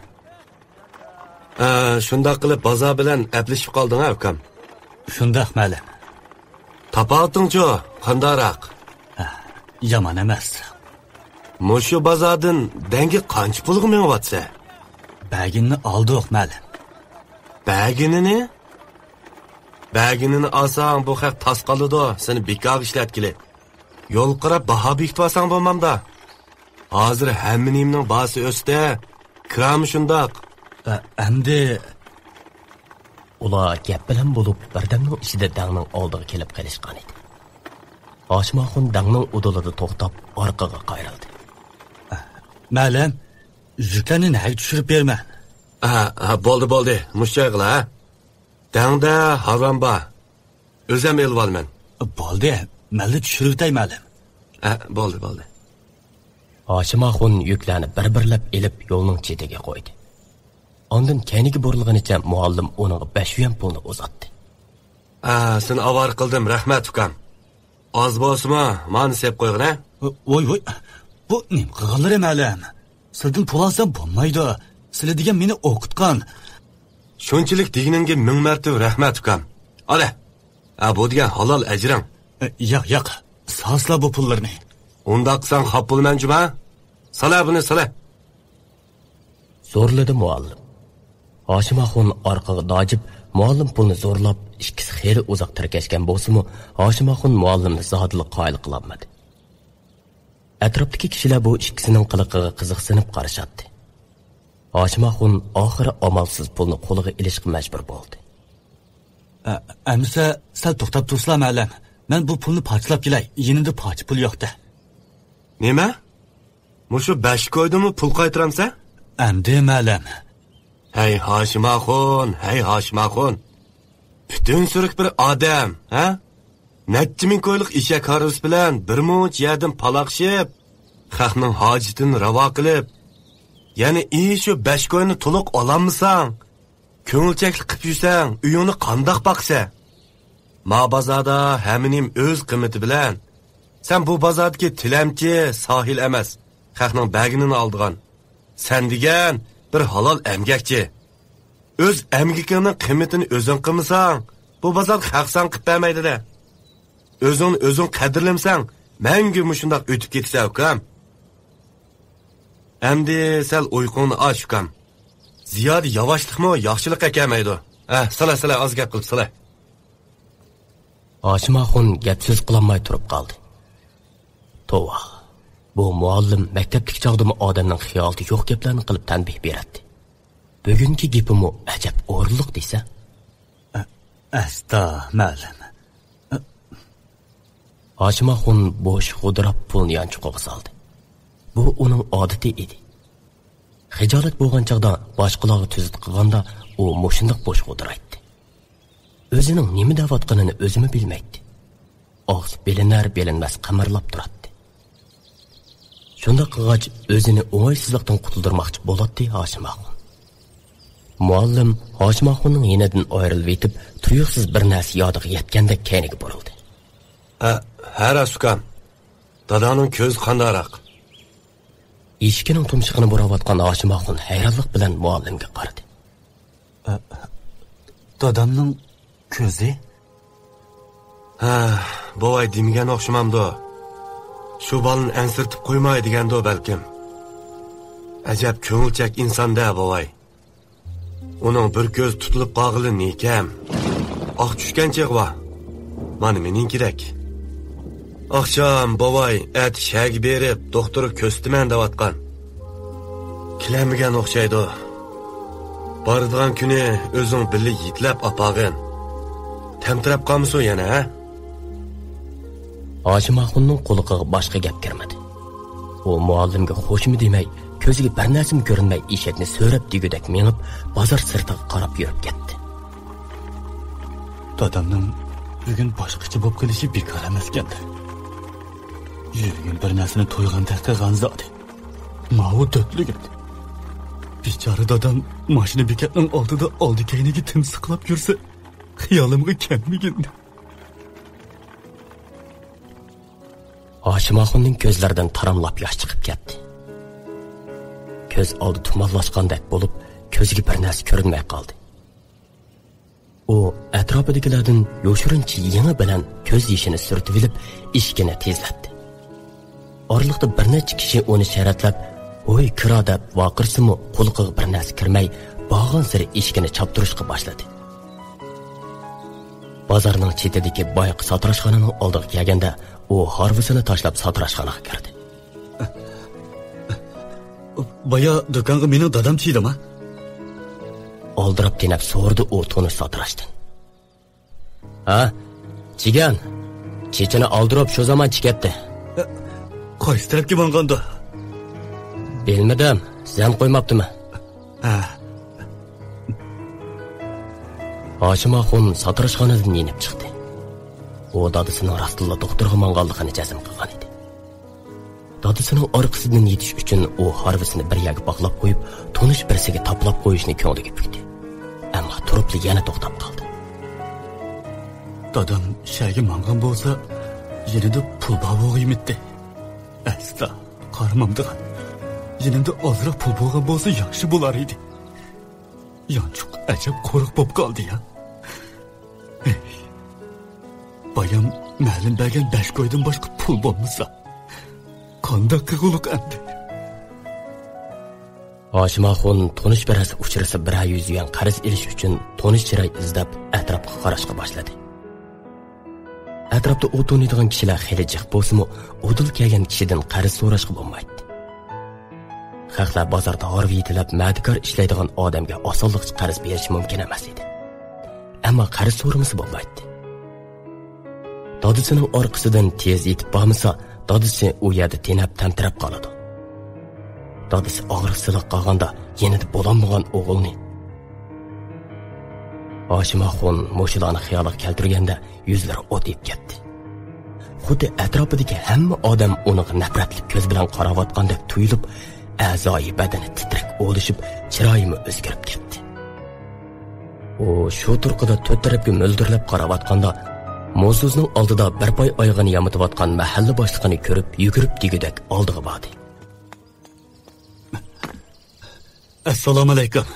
ھە، شۇنداق قىلىپ بازار بىلەن ئەپلىشىپ قالدىڭ ھە، ئۇكام؟ شۇنداق، مەلەم. تاپاۋىتىڭچۇ، قانداقراق؟ ھە، يامان ئەمەس. مۇشۇ بازاردىن دەڭگە قانچە پۇلغا مېڭىۋاتىسەن؟ بەرگىنىنى ئالدۇق، مەلەم. بەرگىنىنى؟ بەرگىنىنى ئالساڭ، بۇ خەق تاس قالىدۇ، سېنى بىكارغا ئىشلەتكىلى. يولغا قاراپ باھا بېكىتىۋالساڭ بولمامدا؟ ھازىر ھەممە نېمىنىڭ باھاسى ئۆستى. كىرامۇ شۇنداق. ئە، ئەمدى. ئۇلار گەپ بىلەن بولۇپ، بىردەمنىڭ ئىچىدە دەڭنىڭ ئالدىغا كېلىپ قېلىشقان ئىدى. ھاشىم ئاخۇن دەڭنىڭ ئۇدۇلىدا توختاپ، ئارقىغا قايرىلدى. مەلەم، يۈكلەرنى نەگە چۈشۈرۈپ بېرىمەن؟ ھە، ھە، بولدى، بولدى. مۇشۇ جايغىلا، ھە؟ دەڭدە ھارۋام بار. ئۆزەم ئېلىۋالىمەن. بولدى، مەنلا چۈشۈرۈۋېتەي، مەلەم. ھە، بولدى، بولدى. ھاشىم ئاخۇن يۈكلەرنى بىر-بىرلەپ ئېلىپ، يولنىڭ چېتىگە قويدى. ئاندىن كەينىگە بۇرۇلغىنىچە مۇئەللىم ئۇنىڭغا بەش يۈەن پۇلنى ئۇزاتتى. ھە، سېنى ئاۋارە قىلدىم، رەھمەت، ئۇكام. ئاز بولسىمۇ، مانا سېپ قويغىنە. ۋوي، ۋوي، بۇ نېمە قىلغانلىرى، مەلەم؟ سىلىدىن پۇل ئالسام بولمايدۇ. سىلى دېگەن مېنى ئوقۇتقان. شۇنچىلىك دېگىنىڭگە مىڭ مەرتىۋە رەھمەت، ئۇكام. ئالە. ھە، بۇ دېگەن ھالال ئەجرىڭ. ئە، ياق، ياق. سالسىلا بۇ پۇللىرىنى. ئۇنداق قىلساڭ خاپا بولىمەن جۇما. سالە بۇنى، سالە. زورلىدى مۇئەللىم. ھاشىم ئاخۇن ئارقىغا داجىپ، مۇئەللىم پۇلنى زورلاپ، ئىككىسى خېلى ئۇزاق تىركەشكەن بولسىمۇ، ھاشىم ئاخۇن مۇئەللىمنى زادىلا قايىل قىلالمىدى. ئەتراپتىكى كىشىلەر بۇ ئىككىسىنىڭ قىلىقىغا قىزىقسىنىپ قارىشاتتى. ھاشىم ئاخۇن ئاخىرى ئامالسىز پۇلنى قولىغا ئېلىشقا مەجبۇر بولدى. ئە، ئەمىسە، سەل توختاپ تۇرسىلا، مەلەم. مەن بۇ پۇلنى پارچىلاپ كېلەي، يېنىمدا پارچە پۇل يوق-دە. نېمە؟ مۇشۇ بەش كويدىنمۇ پۇل قايتۇرامسەن؟ ئەمدى، مەلەم. ھەي، ھاشىم ئاخۇن، ھەي، ھاشىم ئاخۇن. پۈتۈن سۈرۈك بىر ئادەم، ھە؟ نەچچە مىڭ كويلۇق ئېشەك ھارۋىسى بىلەن بىر مۇنچە يەردىن پالاقشىپ، خەقنىڭ ھاجىتىنى راۋا قىلىپ، يەنە ئى شۇ بەش كوينى تولۇق ئالالمىساڭ، كۆڭۈلچەكلىك قىپ يۈرسەڭ، ئۆيۈڭنى قانداق باقىسەن؟ ما بازاردا ھەممە نېمە ئۆز قىممىتى بىلەن. سەن بۇ بازاردىكى تىلەمچى، ساھىل ئەمەس، خەقنىڭ بەرگىنىنى ئالىدىغان. سەن دېگەن بىر ھالال ئەمگەكچى. ئۆز ئەمگىكىڭنىڭ قىممىتىنى ئۆزۈڭ قىلمىساڭ، بۇ بازار خەق ساڭا قىپ بەرمەيدۇ-دە. ئۆزۈڭنى ئۆزۈڭ قەدىرلىمىسەڭ، مەڭگۈ مۇشۇنداق ئۆتۈپ كېتىسەن، ئۇكام. ئەمدى سەل ئۇيقۇڭنى ئاچ، ئۇكام. زىيادە ياۋاشلىقمۇ ياخشىلىق ئەكەلمەيدۇ. ھە، سالە، سالە، ئاز گەپ قىلىپ سالە. ھاشىم ئاخۇن گەپ سۆز قىلالماي تۇرۇپ قالدى. توۋا، بۇ مۇئەللىم مەكتەپتىكى چاغدىمۇ ئادەمنىڭ خىيالىدا يوق گەپلەرنى قىلىپ تەنبىھ بېرەتتى. بۈگۈنكى گېپىمۇ ئەجەب ئورۇنلۇق دېسە. ئە-، ئەستا، مەلەم. ھاشىم ئاخۇن بوش غودراپ پۇلنى يانچۇقىغا سالدى. بۇ ئۇنىڭ ئادىتى ئىدى. خىجالەت بولغان چاغدا باشقىلارغا تۈزۈت قىلغاندا ئۇ مۇشۇنداق بوش غودرايتتى. ئۆزىنىڭ نېمە دەۋاتقىنىنى ئۆزىمۇ بىلمەيتتى. ئاغزى بىلىنەر-بىلىنمەس قىمىرلاپ تۇراتتى. شۇنداق قىلغاچ، ئۆزىنى ئوڭايسىزلىقتىن قۇتۇلدۇرماقچى بولاتتى ھاشىم ئاخۇن. مۇئەللىم ھاشىم ئاخۇننىڭ يېنىدىن ئايرىلىۋېتىپ، تۇيۇقسىز بىر نەرسە يادىغا يەتكەندەك كەينىگە بۇرۇلدى. ھە، ھە راست ئۇكام. داداڭنىڭ كۆزى قانداقراق؟ ئىشىكنىڭ تۇمشۇقىنى بۇراۋاتقان ھاشىم ئاخۇن ھەيرانلىق بىلەن مۇئەللىمگە قارىدى. ئە، دادامنىڭ كۆزى؟ ھە، بوۋاي دېمىگەن ئوخشىمامدۇ؟ شۇ بالىنى ئەنسىرىتىپ قويماي دېگەندۇ بەلكىم. ئەجەب كۆڭۈلچەك ئىنسان-دە بوۋاي. ئۇنىڭ بىر كۆزى تۇتۇلۇپ قالغىلى نېكەم. ئاق چۈشكەن چېغى بار. مانا مېنىڭكىدەك. ئاخشام بوۋاي ئەتە شەھەرگە بېرىپ دوختۇرغا كۆرسىتىمەن دەۋاتقان. كېلەلمىگەن ئوخشايدۇ. بارىدىغان كۈنى ئۆزۈڭ بىللە يېتىلەپ ئاپارغىن. تەمتىرەپ قالمىسۇن يەنە، ھە؟ ھاشىم ئاخۇننىڭ قۇلىقىغا باشقا گەپ كىرمىدى. ئۇ مۇئەللىمگە خوشمۇ دېمەي، كۆزىگە بىر نەرسىمۇ كۆرۈنمەي ئىشىكنى سۆرەپ دېگۈدەك مېڭىپ، بازار سىرتىغا قاراپ يۈرۈپ كەتتى. دادامنىڭ بۈگۈن باشقىچە بولۇپ قېلىشى بىكار ئەمەسكەندە. يۈرىكىم بىر نەرسىنى تويغاندەك قىلغان زادى. ماۋۇ دۆتلۈگۈن. بىچارە دادام ماشىنا بېكەتنىڭ ئالدىدا ئالدى كەينىگە تىمسىقلاپ يۈرسە، خىيالىمغا كەلمىگىنىدى. ھاشىم ئاخۇننىڭ كۆزلىرىدىن تاراملاپ ياش چىقىپ كەتتى. كۆز ئالدى تۇمانلاشقاندەك بولۇپ، كۆزىگە بىر نەرسە كۆرۈنمەي قالدى. ئۇ ئەتراپىدىكىلەردىن يوشۇرۇنچە يېڭى بىلەن كۆز يېشىنى سۈرتۈۋېلىپ، ئىشىكىنى تېزلەتتى. ئارىلىقتا بىر نەچچە كىشى ئۇنى شەرەتلەپ، «ھوي، كىرا!» دەپ ۋارقىرىسىمۇ، قۇلىقىغا بىر نەرسە كىرمەي، بارغانسېرى ئىشىكىنى چاپتۇرۇشقا باشلىدى. بازارنىڭ چېتىدىكى بايىقى ساتىراشخانىنىڭ ئالدىغا كەلگەندە، ئۇ ھارۋىسىنى تاشلاپ ساتىراشخانىغا كىردى. بايا دۇكانغا مېنىڭ دادام چىدىما؟ ئالدىراپ تېنەپ سورىدى ئۇ تونۇش ساتىراشتىن. ھە؟ چىگەن. چېچىنى ئالدۇرۇپ شۇ زامان چىكەتتى. قايسى تەرەپكە ماڭغاندۇ؟ بىلمىدىم. زەن قويماپتىمەن. ھە. ھاشىم ئاخۇن ساتىراشخانىدىن يېنىپ چىقتى. ئۇ دادىسىنىڭ راستتىنلا دوختۇرغا ماڭغانلىقىنى جەزم قىلغان ئىدى. دادىسىنىڭ ئارقىسىدىن يېتىش ئۈچۈن ئۇ ھارۋىسىنى بىر يەرگە باغلاپ قويۇپ، تونۇش بىرسىگە تاپىلاپ قويۇشنى كۆڭلىگە پۈكتى. ئەمما تۇرۇپلا يەنە توختاپ قالدى. دادام شەھەرگە ماڭغان بولسا، يېنىدا پۇل بار بولغىيمىتتى. ئەسلا قارىمامدىغان. يېنىمدا ئازراق پۇل بولغان بولسا ياخشى بولار ئىدى. يانچۇق ئەجەب قۇرۇق بولۇپ قالدى يا. ھېي، بايام مەلۇم بەرگەن بەش كويدىن باشقا پۇل بولمىسا، قانداق قىلغۇلۇق ئەمدى؟ ھاشىم ئاخۇن تونۇش بىرەرسى ئۇچرىسا بىرەر يۈز يۈەن قەرز ئېلىش ئۈچۈن تونۇش چىراي ئىزدەپ ئەتراپقا قاراشقا باشلىدى. ئەتراپتا ئۇ تونۇيدىغان كىشىلەر خېلى جىق بولسىمۇ، ئۇدۇل كەلگەن كىشىدىن قەرز سوراشقا بولمايتتى. خەقلەر بازاردا ھارۋا يېتىلەپ مەدىكار ئىشلەيدىغان ئادەمگە ئاسانلىقچە قەرز بېرىشى مۇمكىن ئەمەس ئىدى. ئەمما قەرز سورىمىسا بولمايتتى. دادىسىنىڭ ئارقىسىدىن تېز يېتىپ بارمىسا، دادىسى ئۇ يەردە تېنەپ تەمتىرەپ قالىدۇ. دادىسى ئاغرىقسىزلاپ قالغاندا يېنىدا بولالمىغان ئوغلىنى. ھاشىم ئاخۇن مۇشۇلارنى خىيالىغا كەلتۈرگەندە يۈزلىرى ئوتىيىپ كەتتى. خۇددى ئەتراپىدىكى ھەممە ئادەم ئۇنىڭغا نەپرەتلىك كۆز بىلەن قاراۋاتقاندەك تۇيۇلۇپ، ئەزايى بەدىنى تىترەك ئوۋلىشىپ، چىرايىمۇ ئۆزگىرىپ كەتتى. ئۇ شۇ تۇرقىدا تۆت تەرەپكە مۆلدۈرلەپ قاراۋاتقاندا، موزدۇزنىڭ ئالدىدا بىر پاي ئايىغىنى يامىتىۋاتقان مەھەللە باشلىقىنى كۆرۈپ، يۈگۈرۈپ دېگۈدەك ئالدىغا باردى. ئەسسالامۇئەلەيكۇم.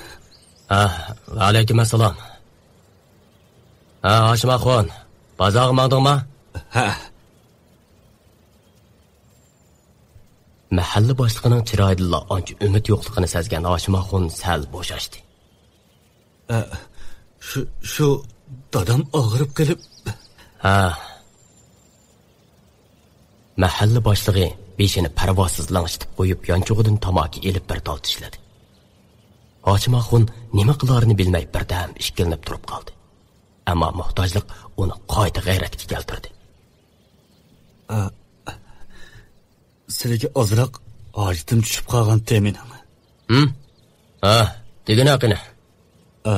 ھە، ۋەئەلەيكۇم ئەسسالام. ھە، ھاشىم ئاخۇن، بازارغا ماڭدىڭما؟ ھە. مەھەللە باشلىقىنىڭ چىرايىدىلا ئانچە ئۈمىد يوقلۇقىنى سەزگەن ھاشىم ئاخۇن سەل بوشاشتى. ئە، شۇ، شۇ دادام ئاغرىپ قېلىپ. ھە. مەھەللە باشلىقى بېشىنى پەرۋاسىز لىڭشىتىپ قويۇپ، يانچۇقىدىن تاماكا ئېلىپ بىر تال چىشلىدى. ھاشىم ئاخۇن نېمە قىلارىنى بىلمەي بىردەم ئىككىلىنىپ تۇرۇپ قالدى. ئەمما موھتاجلىق ئۇنى قايتا غەيرەتكە كەلتۈردى. ئە، سىلىگە ئازراق ھاجىتىم چۈشۈپ قالغانتى مېنىڭ. ھىم؟ ھە، دېگىنە قېنى. ئە،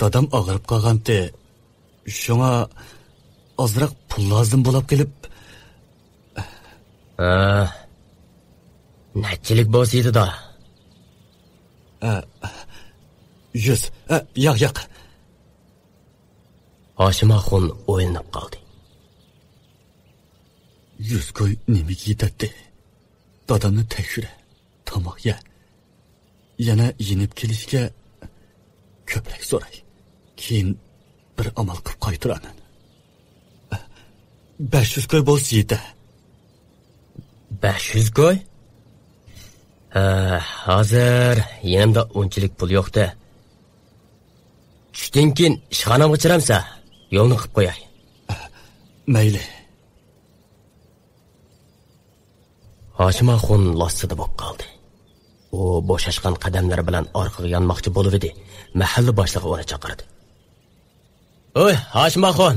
دادام ئاغرىپ قالغانتى. شۇڭا ئازراق پۇل لازىم بولاپ قېلىپ. ھە، نەچچىلىك بولسا يېتىدۇ؟ ئە، يۈز. ئە، ياق، ياق. ھاشىم ئاخۇن ئويلىنىپ قالدى. يۈز كوي نېمىگە يېتەتتى؟ دادامنى تەكشۈرە، تاماق يە. يەنە يېنىپ كېلىشكە كۆپرەك سوراي. كېيىن بىر ئامال قىلىپ قايتۇرارمەن. بەش يۈز كوي بولسا يېتە. بەش يۈز كوي؟ ھە، ھازىر يېنىمدا ئۇنچىلىك پۇل يوق-دە. چۈشتىن كېيىن ئىشخانامغا چىرەمسە، يولنى قىلىپ قوياي. مەيلى. ھاشىم ئاخۇن لاسسىدە بولۇپ قالدى. ئۇ بوشاشقان قەدەملىرى بىلەن ئارقىغا يانماقچى بولۇۋىدى، مەھەللە باشلىقى ئۇنى چاقىردى. ھوي، ھاشىم ئاخۇن!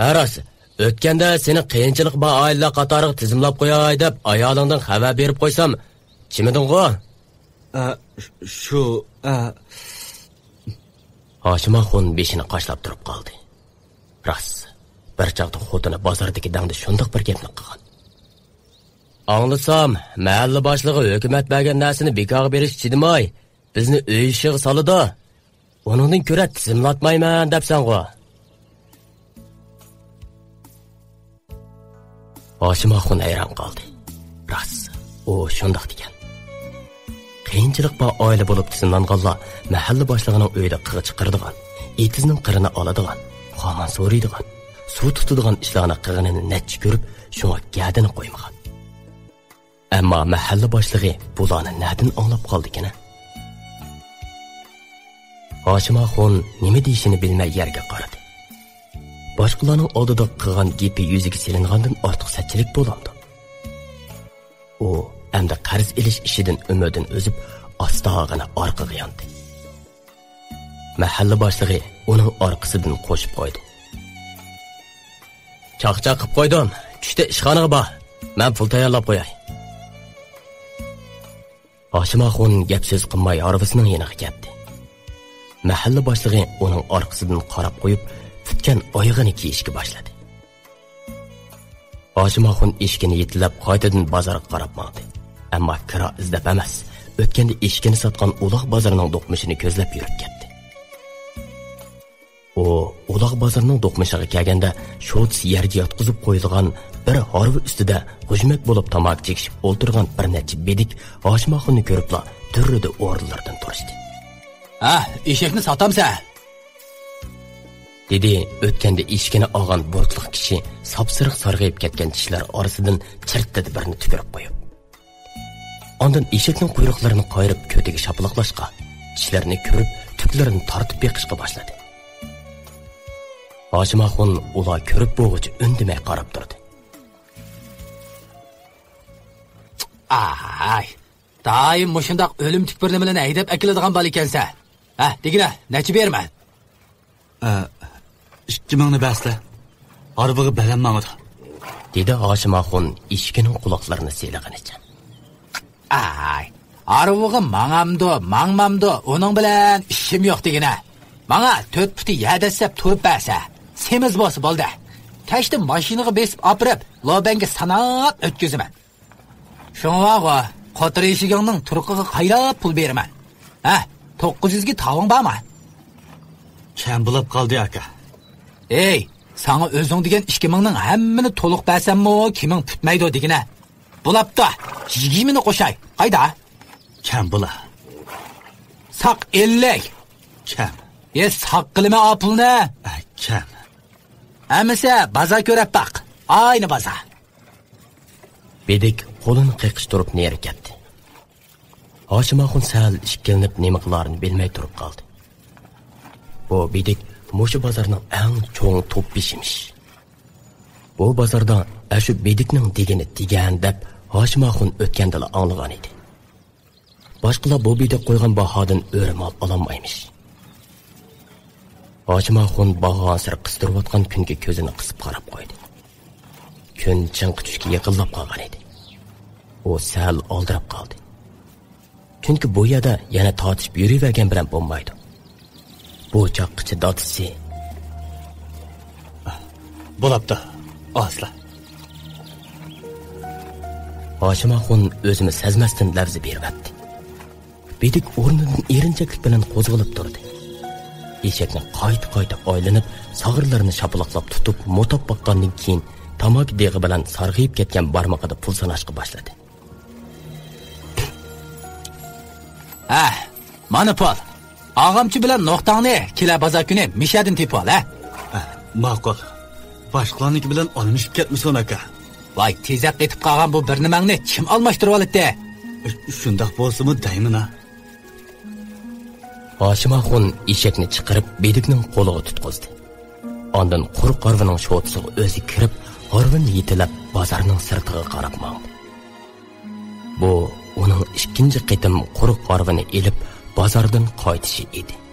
ھە، راست، ئۆتكەندە سېنى قىيىنچىلىقى بار ئائىلىلەر قاتارىغا تىزىملاپ قوياي دەپ، ئايالىڭدىن خەۋەر بېرىپ قويسام، چىمىدىڭغۇ؟ ئە، شۇ، ئە. ھاشىم ئاخۇن بېشىنى قاشلاپ تۇرۇپ قالدى. راست، بىر چاغدا خوتۇنى بازاردىكى دەڭدە شۇنداق بىر گەپنى قىلغان. ئاڭلىسام، مەھەللە باشلىقى ھۆكۈمەت بەرگەن نەرسىنى بىكارغا بېرىشكە چىدىماي، بىزنى ئۆي ئىشىغا سالىدۇ. ئۇنىڭدىن كۆرە تىزىملاتمايمەن دەپسەنغۇ؟ ھاشىم ئاخۇن ھەيران قالدى. راست، ئۇ شۇنداق دېگەن. قىيىنچىلىق بار ئائىلە بولۇپ تىزىملانغانلار مەھەللە باشلىقىنىڭ ئۆيىدە قىغا چىقىرىدىغان، ئېتىزنىڭ قىرىنى ئالىدىغان، خامان سورۇيدىغان، سۇ تۇتىدىغان ئىشلارنى قىلغىنىنى نەچچە كۆرۈپ، شۇڭا گەدىنى قويمىغان. ئەمما مەھەللە باشلىقى بۇلارنى نەدىن ئاڭلاپ قالدىكىن؟ ھاشىم ئاخۇن نېمە دېيىشىنى بىلمەي يەرگە قارىدى. باشقىلارنىڭ ئالدىدا قىلغان گېپى يۈزىگە سېلىنغاندىن ئارتۇق سەتچىلىك بولامدۇ؟ ئۇ ئەمدى قەرز ئېلىش ئىشىدىن ئۈمىدىنى ئۈزۈپ، ئاستاغىنا ئارقىغا ياندى. مەھەللە باشلىقى ئۇنىڭ ئارقىسىدىن قوشۇپ قويدى. چاقچاق قىپ قويدۇم، چۈشتە ئىشخانىغا بار، مەن پۇل تەييارلاپ قوياي. ھاشىم ئاخۇن گەپ سۆز قىلماي ھارۋىسىنىڭ يېنىغا كەتتى. مەھەللە باشلىقى ئۇنىڭ ئارقىسىدىن قاراپ قويۇپ، پۈتكەن ئايىغىنى كىيىشكە باشلىدى. ھاشىم ئاخۇن ئېشىكىنى يېتىلەپ، قايتىدىن بازارغا قاراپ ماڭدى. ئەمما كىرا ئىزدەپ ئەمەس، ئۆتكەندە ئېشىكىنى ساتقان ئۇلاغ بازىرىنىڭ دوقمۇشىنى كۆزلەپ يۈرۈپ كەتتى. ئۇ ئۇلاغ بازىرىنىڭ دوقمۇشىغا كەلگەندە، شوتىسى يەرگە ياتقۇزۇپ قويۇلغان بىر ھارۋا ئۈستىدە غۇژمەك بولۇپ تاماكا چېكىشىپ ئولتۇرغان بىر نەچچە بېدىك ھاشىم ئاخۇننى كۆرۈپلا، دۈررىدە ئورۇنلىرىدىن تۇرۇشتى. ھە، ئېشەكنى ساتامسەن؟ دېدى ئۆتكەندە ئېشىكىنى ئالغان بۇرۇتلۇق كىشى ساپسېرىق سارغىيىپ كەتكەن چىشلىرى ئارىسىدىن چىرتتىدە بىرنى تۈكۈرۈپ قويۇپ. ئاندىن ئېشەكنىڭ قۇيرۇقلىرىنى قايرىپ كۆتىگە شاپىلاقلاشقا، چىشلىرىنى كۆرۈپ، تۈكلىرىنى تارتىپ بېقىشقا باشلىدى. ھاشىم ئاخۇن ئۇلار كۆرۈپ بولغۇچە ئۈندىمەي قاراپ تۇردى. ئاي، دائىم مۇشۇنداق ئۆلۈمتۈك بىر نېمىلەرنى ھەيدەپ ئەكېلىدىغان بالا ئىكەنسەن. ھە، دېگىنە، نەچچە بېرىمەن؟ ئە، ئىككى مىڭنى بەرسىلە. ھارۋىغا بەلەن ماڭىدۇ. دېدى ھاشىم ئاخۇن ئېشىكىنىڭ قۇلاقلىرىنى سىيلىغىنىچە. ئاي، ھارۋىغا ماڭامدۇ، ماڭمامدۇ، ئۇنىڭ بىلەن ئىشىم يوق دېگىنە. ماڭا تۆت پۇتى يەر دەسسەپ تۇرۇپ بەرسە، سېمىز بولسا بولدى. كەچتە ماشىنىغا بېسىپ ئاپىرىپ، لوبەنگە ساناپ ئۆتكۈزىمەن. شۇڭىغۇ، قوتۇر ئېشىكىڭنىڭ تۇرقىغا قايراپ پۇل بېرىمەن. ھە، توققۇز يۈزگە تاۋۇڭ بارمۇ؟ كەم بولاپ قالدى، ئاكا. ئەي، ساڭا ئۆزۈڭ دېگەن ئىككى مىڭنىڭ ھەممىنى تولۇق بەرسەممۇ كېمىڭ پۈتمەيدۇ دېگىنە. بولاپتۇ، يىگىرمىنى قوشاي. قايدا؟ كەم بولا. ساق ئەللىك. كەم. ئە، ساق قىلىمەن ئا پۇلنى. ئە، كەم. ئەمىسە بازار كۆرەپ باق. ئاينى بازار. بېدىك قولىنى قېقىشتۇرۇپ نېرى كەتتى. ھاشىم ئاخۇن سەل ئىككىلىنىپ نېمە قىلارىنى بىلمەي تۇرۇپ قالدى. بۇ بېدىك مۇشۇ بازارنىڭ ئەڭ چوڭ توپ بېشىمىش. بۇ بازاردا ئەشۇ بېدىكنىڭ دېگىنى دېگەن دەپ ھاشىم ئاخۇن ئۆتكەندىلا ئاڭلىغان ئىدى. باشقىلار بۇ بېدىك قويغان باھادىن ئۆرە مال ئالالمايمىش. ھاشىم ئاخۇن بارغانسېرى قىستۇرۇۋاتقان كۈنگە كۆزىنى قىسىپ قاراپ قويدى. كۈن چىڭقى چۈشكە يېقىنلاپ قالغان ئىدى. ئۇ سەل ئالدىراپ قالدى. چۈنكى بۇ يەردە يەنە تارتىشىپ يۈرۈۋەرگەن بىلەن بولمايدۇ. بۇ چاغقىچە دادىسى. بولاپتۇ، ئاسلا. ھاشىم ئاخۇن ئۆزىمۇ سەزمەستىن لەۋزە بېرىۋەتتى. بېدىك ئورنىدىن ئېرىنچەكلىك بىلەن قوزغىلىپ تۇردى. ئېشەكنى قايتا-قايتا ئايلىنىپ، ساغرىلىرىنى شاپىلاقلاپ تۇتۇپ، موتاپ باققاندىن كېيىن، تاماكا دېغى بىلەن سارغىيىپ كەتكەن بارمىقىدا پۇل ساناشقا باشلىدى. ھە، مانا پۇل. ئاغامچى بىلەن نوختاڭنى كېلە بازار كۈنى مىشەدىن تېپىۋال، ھە؟ ھە، ماقۇل. باشقىلارنىڭكى بىلەن ئالمىشىپ كەتمىسۇن، ئاكا. ۋاي، تېزەك قېتىپ قالغان بۇ بىر نېمەڭنى كىم ئالماشتۇرۇۋالىدۇ؟ شۇنداق بولسىمۇ دەيمەن، ھە. ھاشىم ئاخۇن ئېشەكنى چىقىرىپ، بېدىكنىڭ قولىغا تۇتقۇزدى. ئاندىن قۇرۇق ھارۋىنىڭ شوتىسىغا ئۆزى كىرىپ، ھارۋىنى يېتىلەپ، بازارنىڭ سىرتىغا قاراپ ماڭدى. بۇ ئۇنىڭ ئىككىنچى قېتىم قۇرۇق ھارۋىنى ئېلىپ، بازاردىن قايتىشى ئىدى.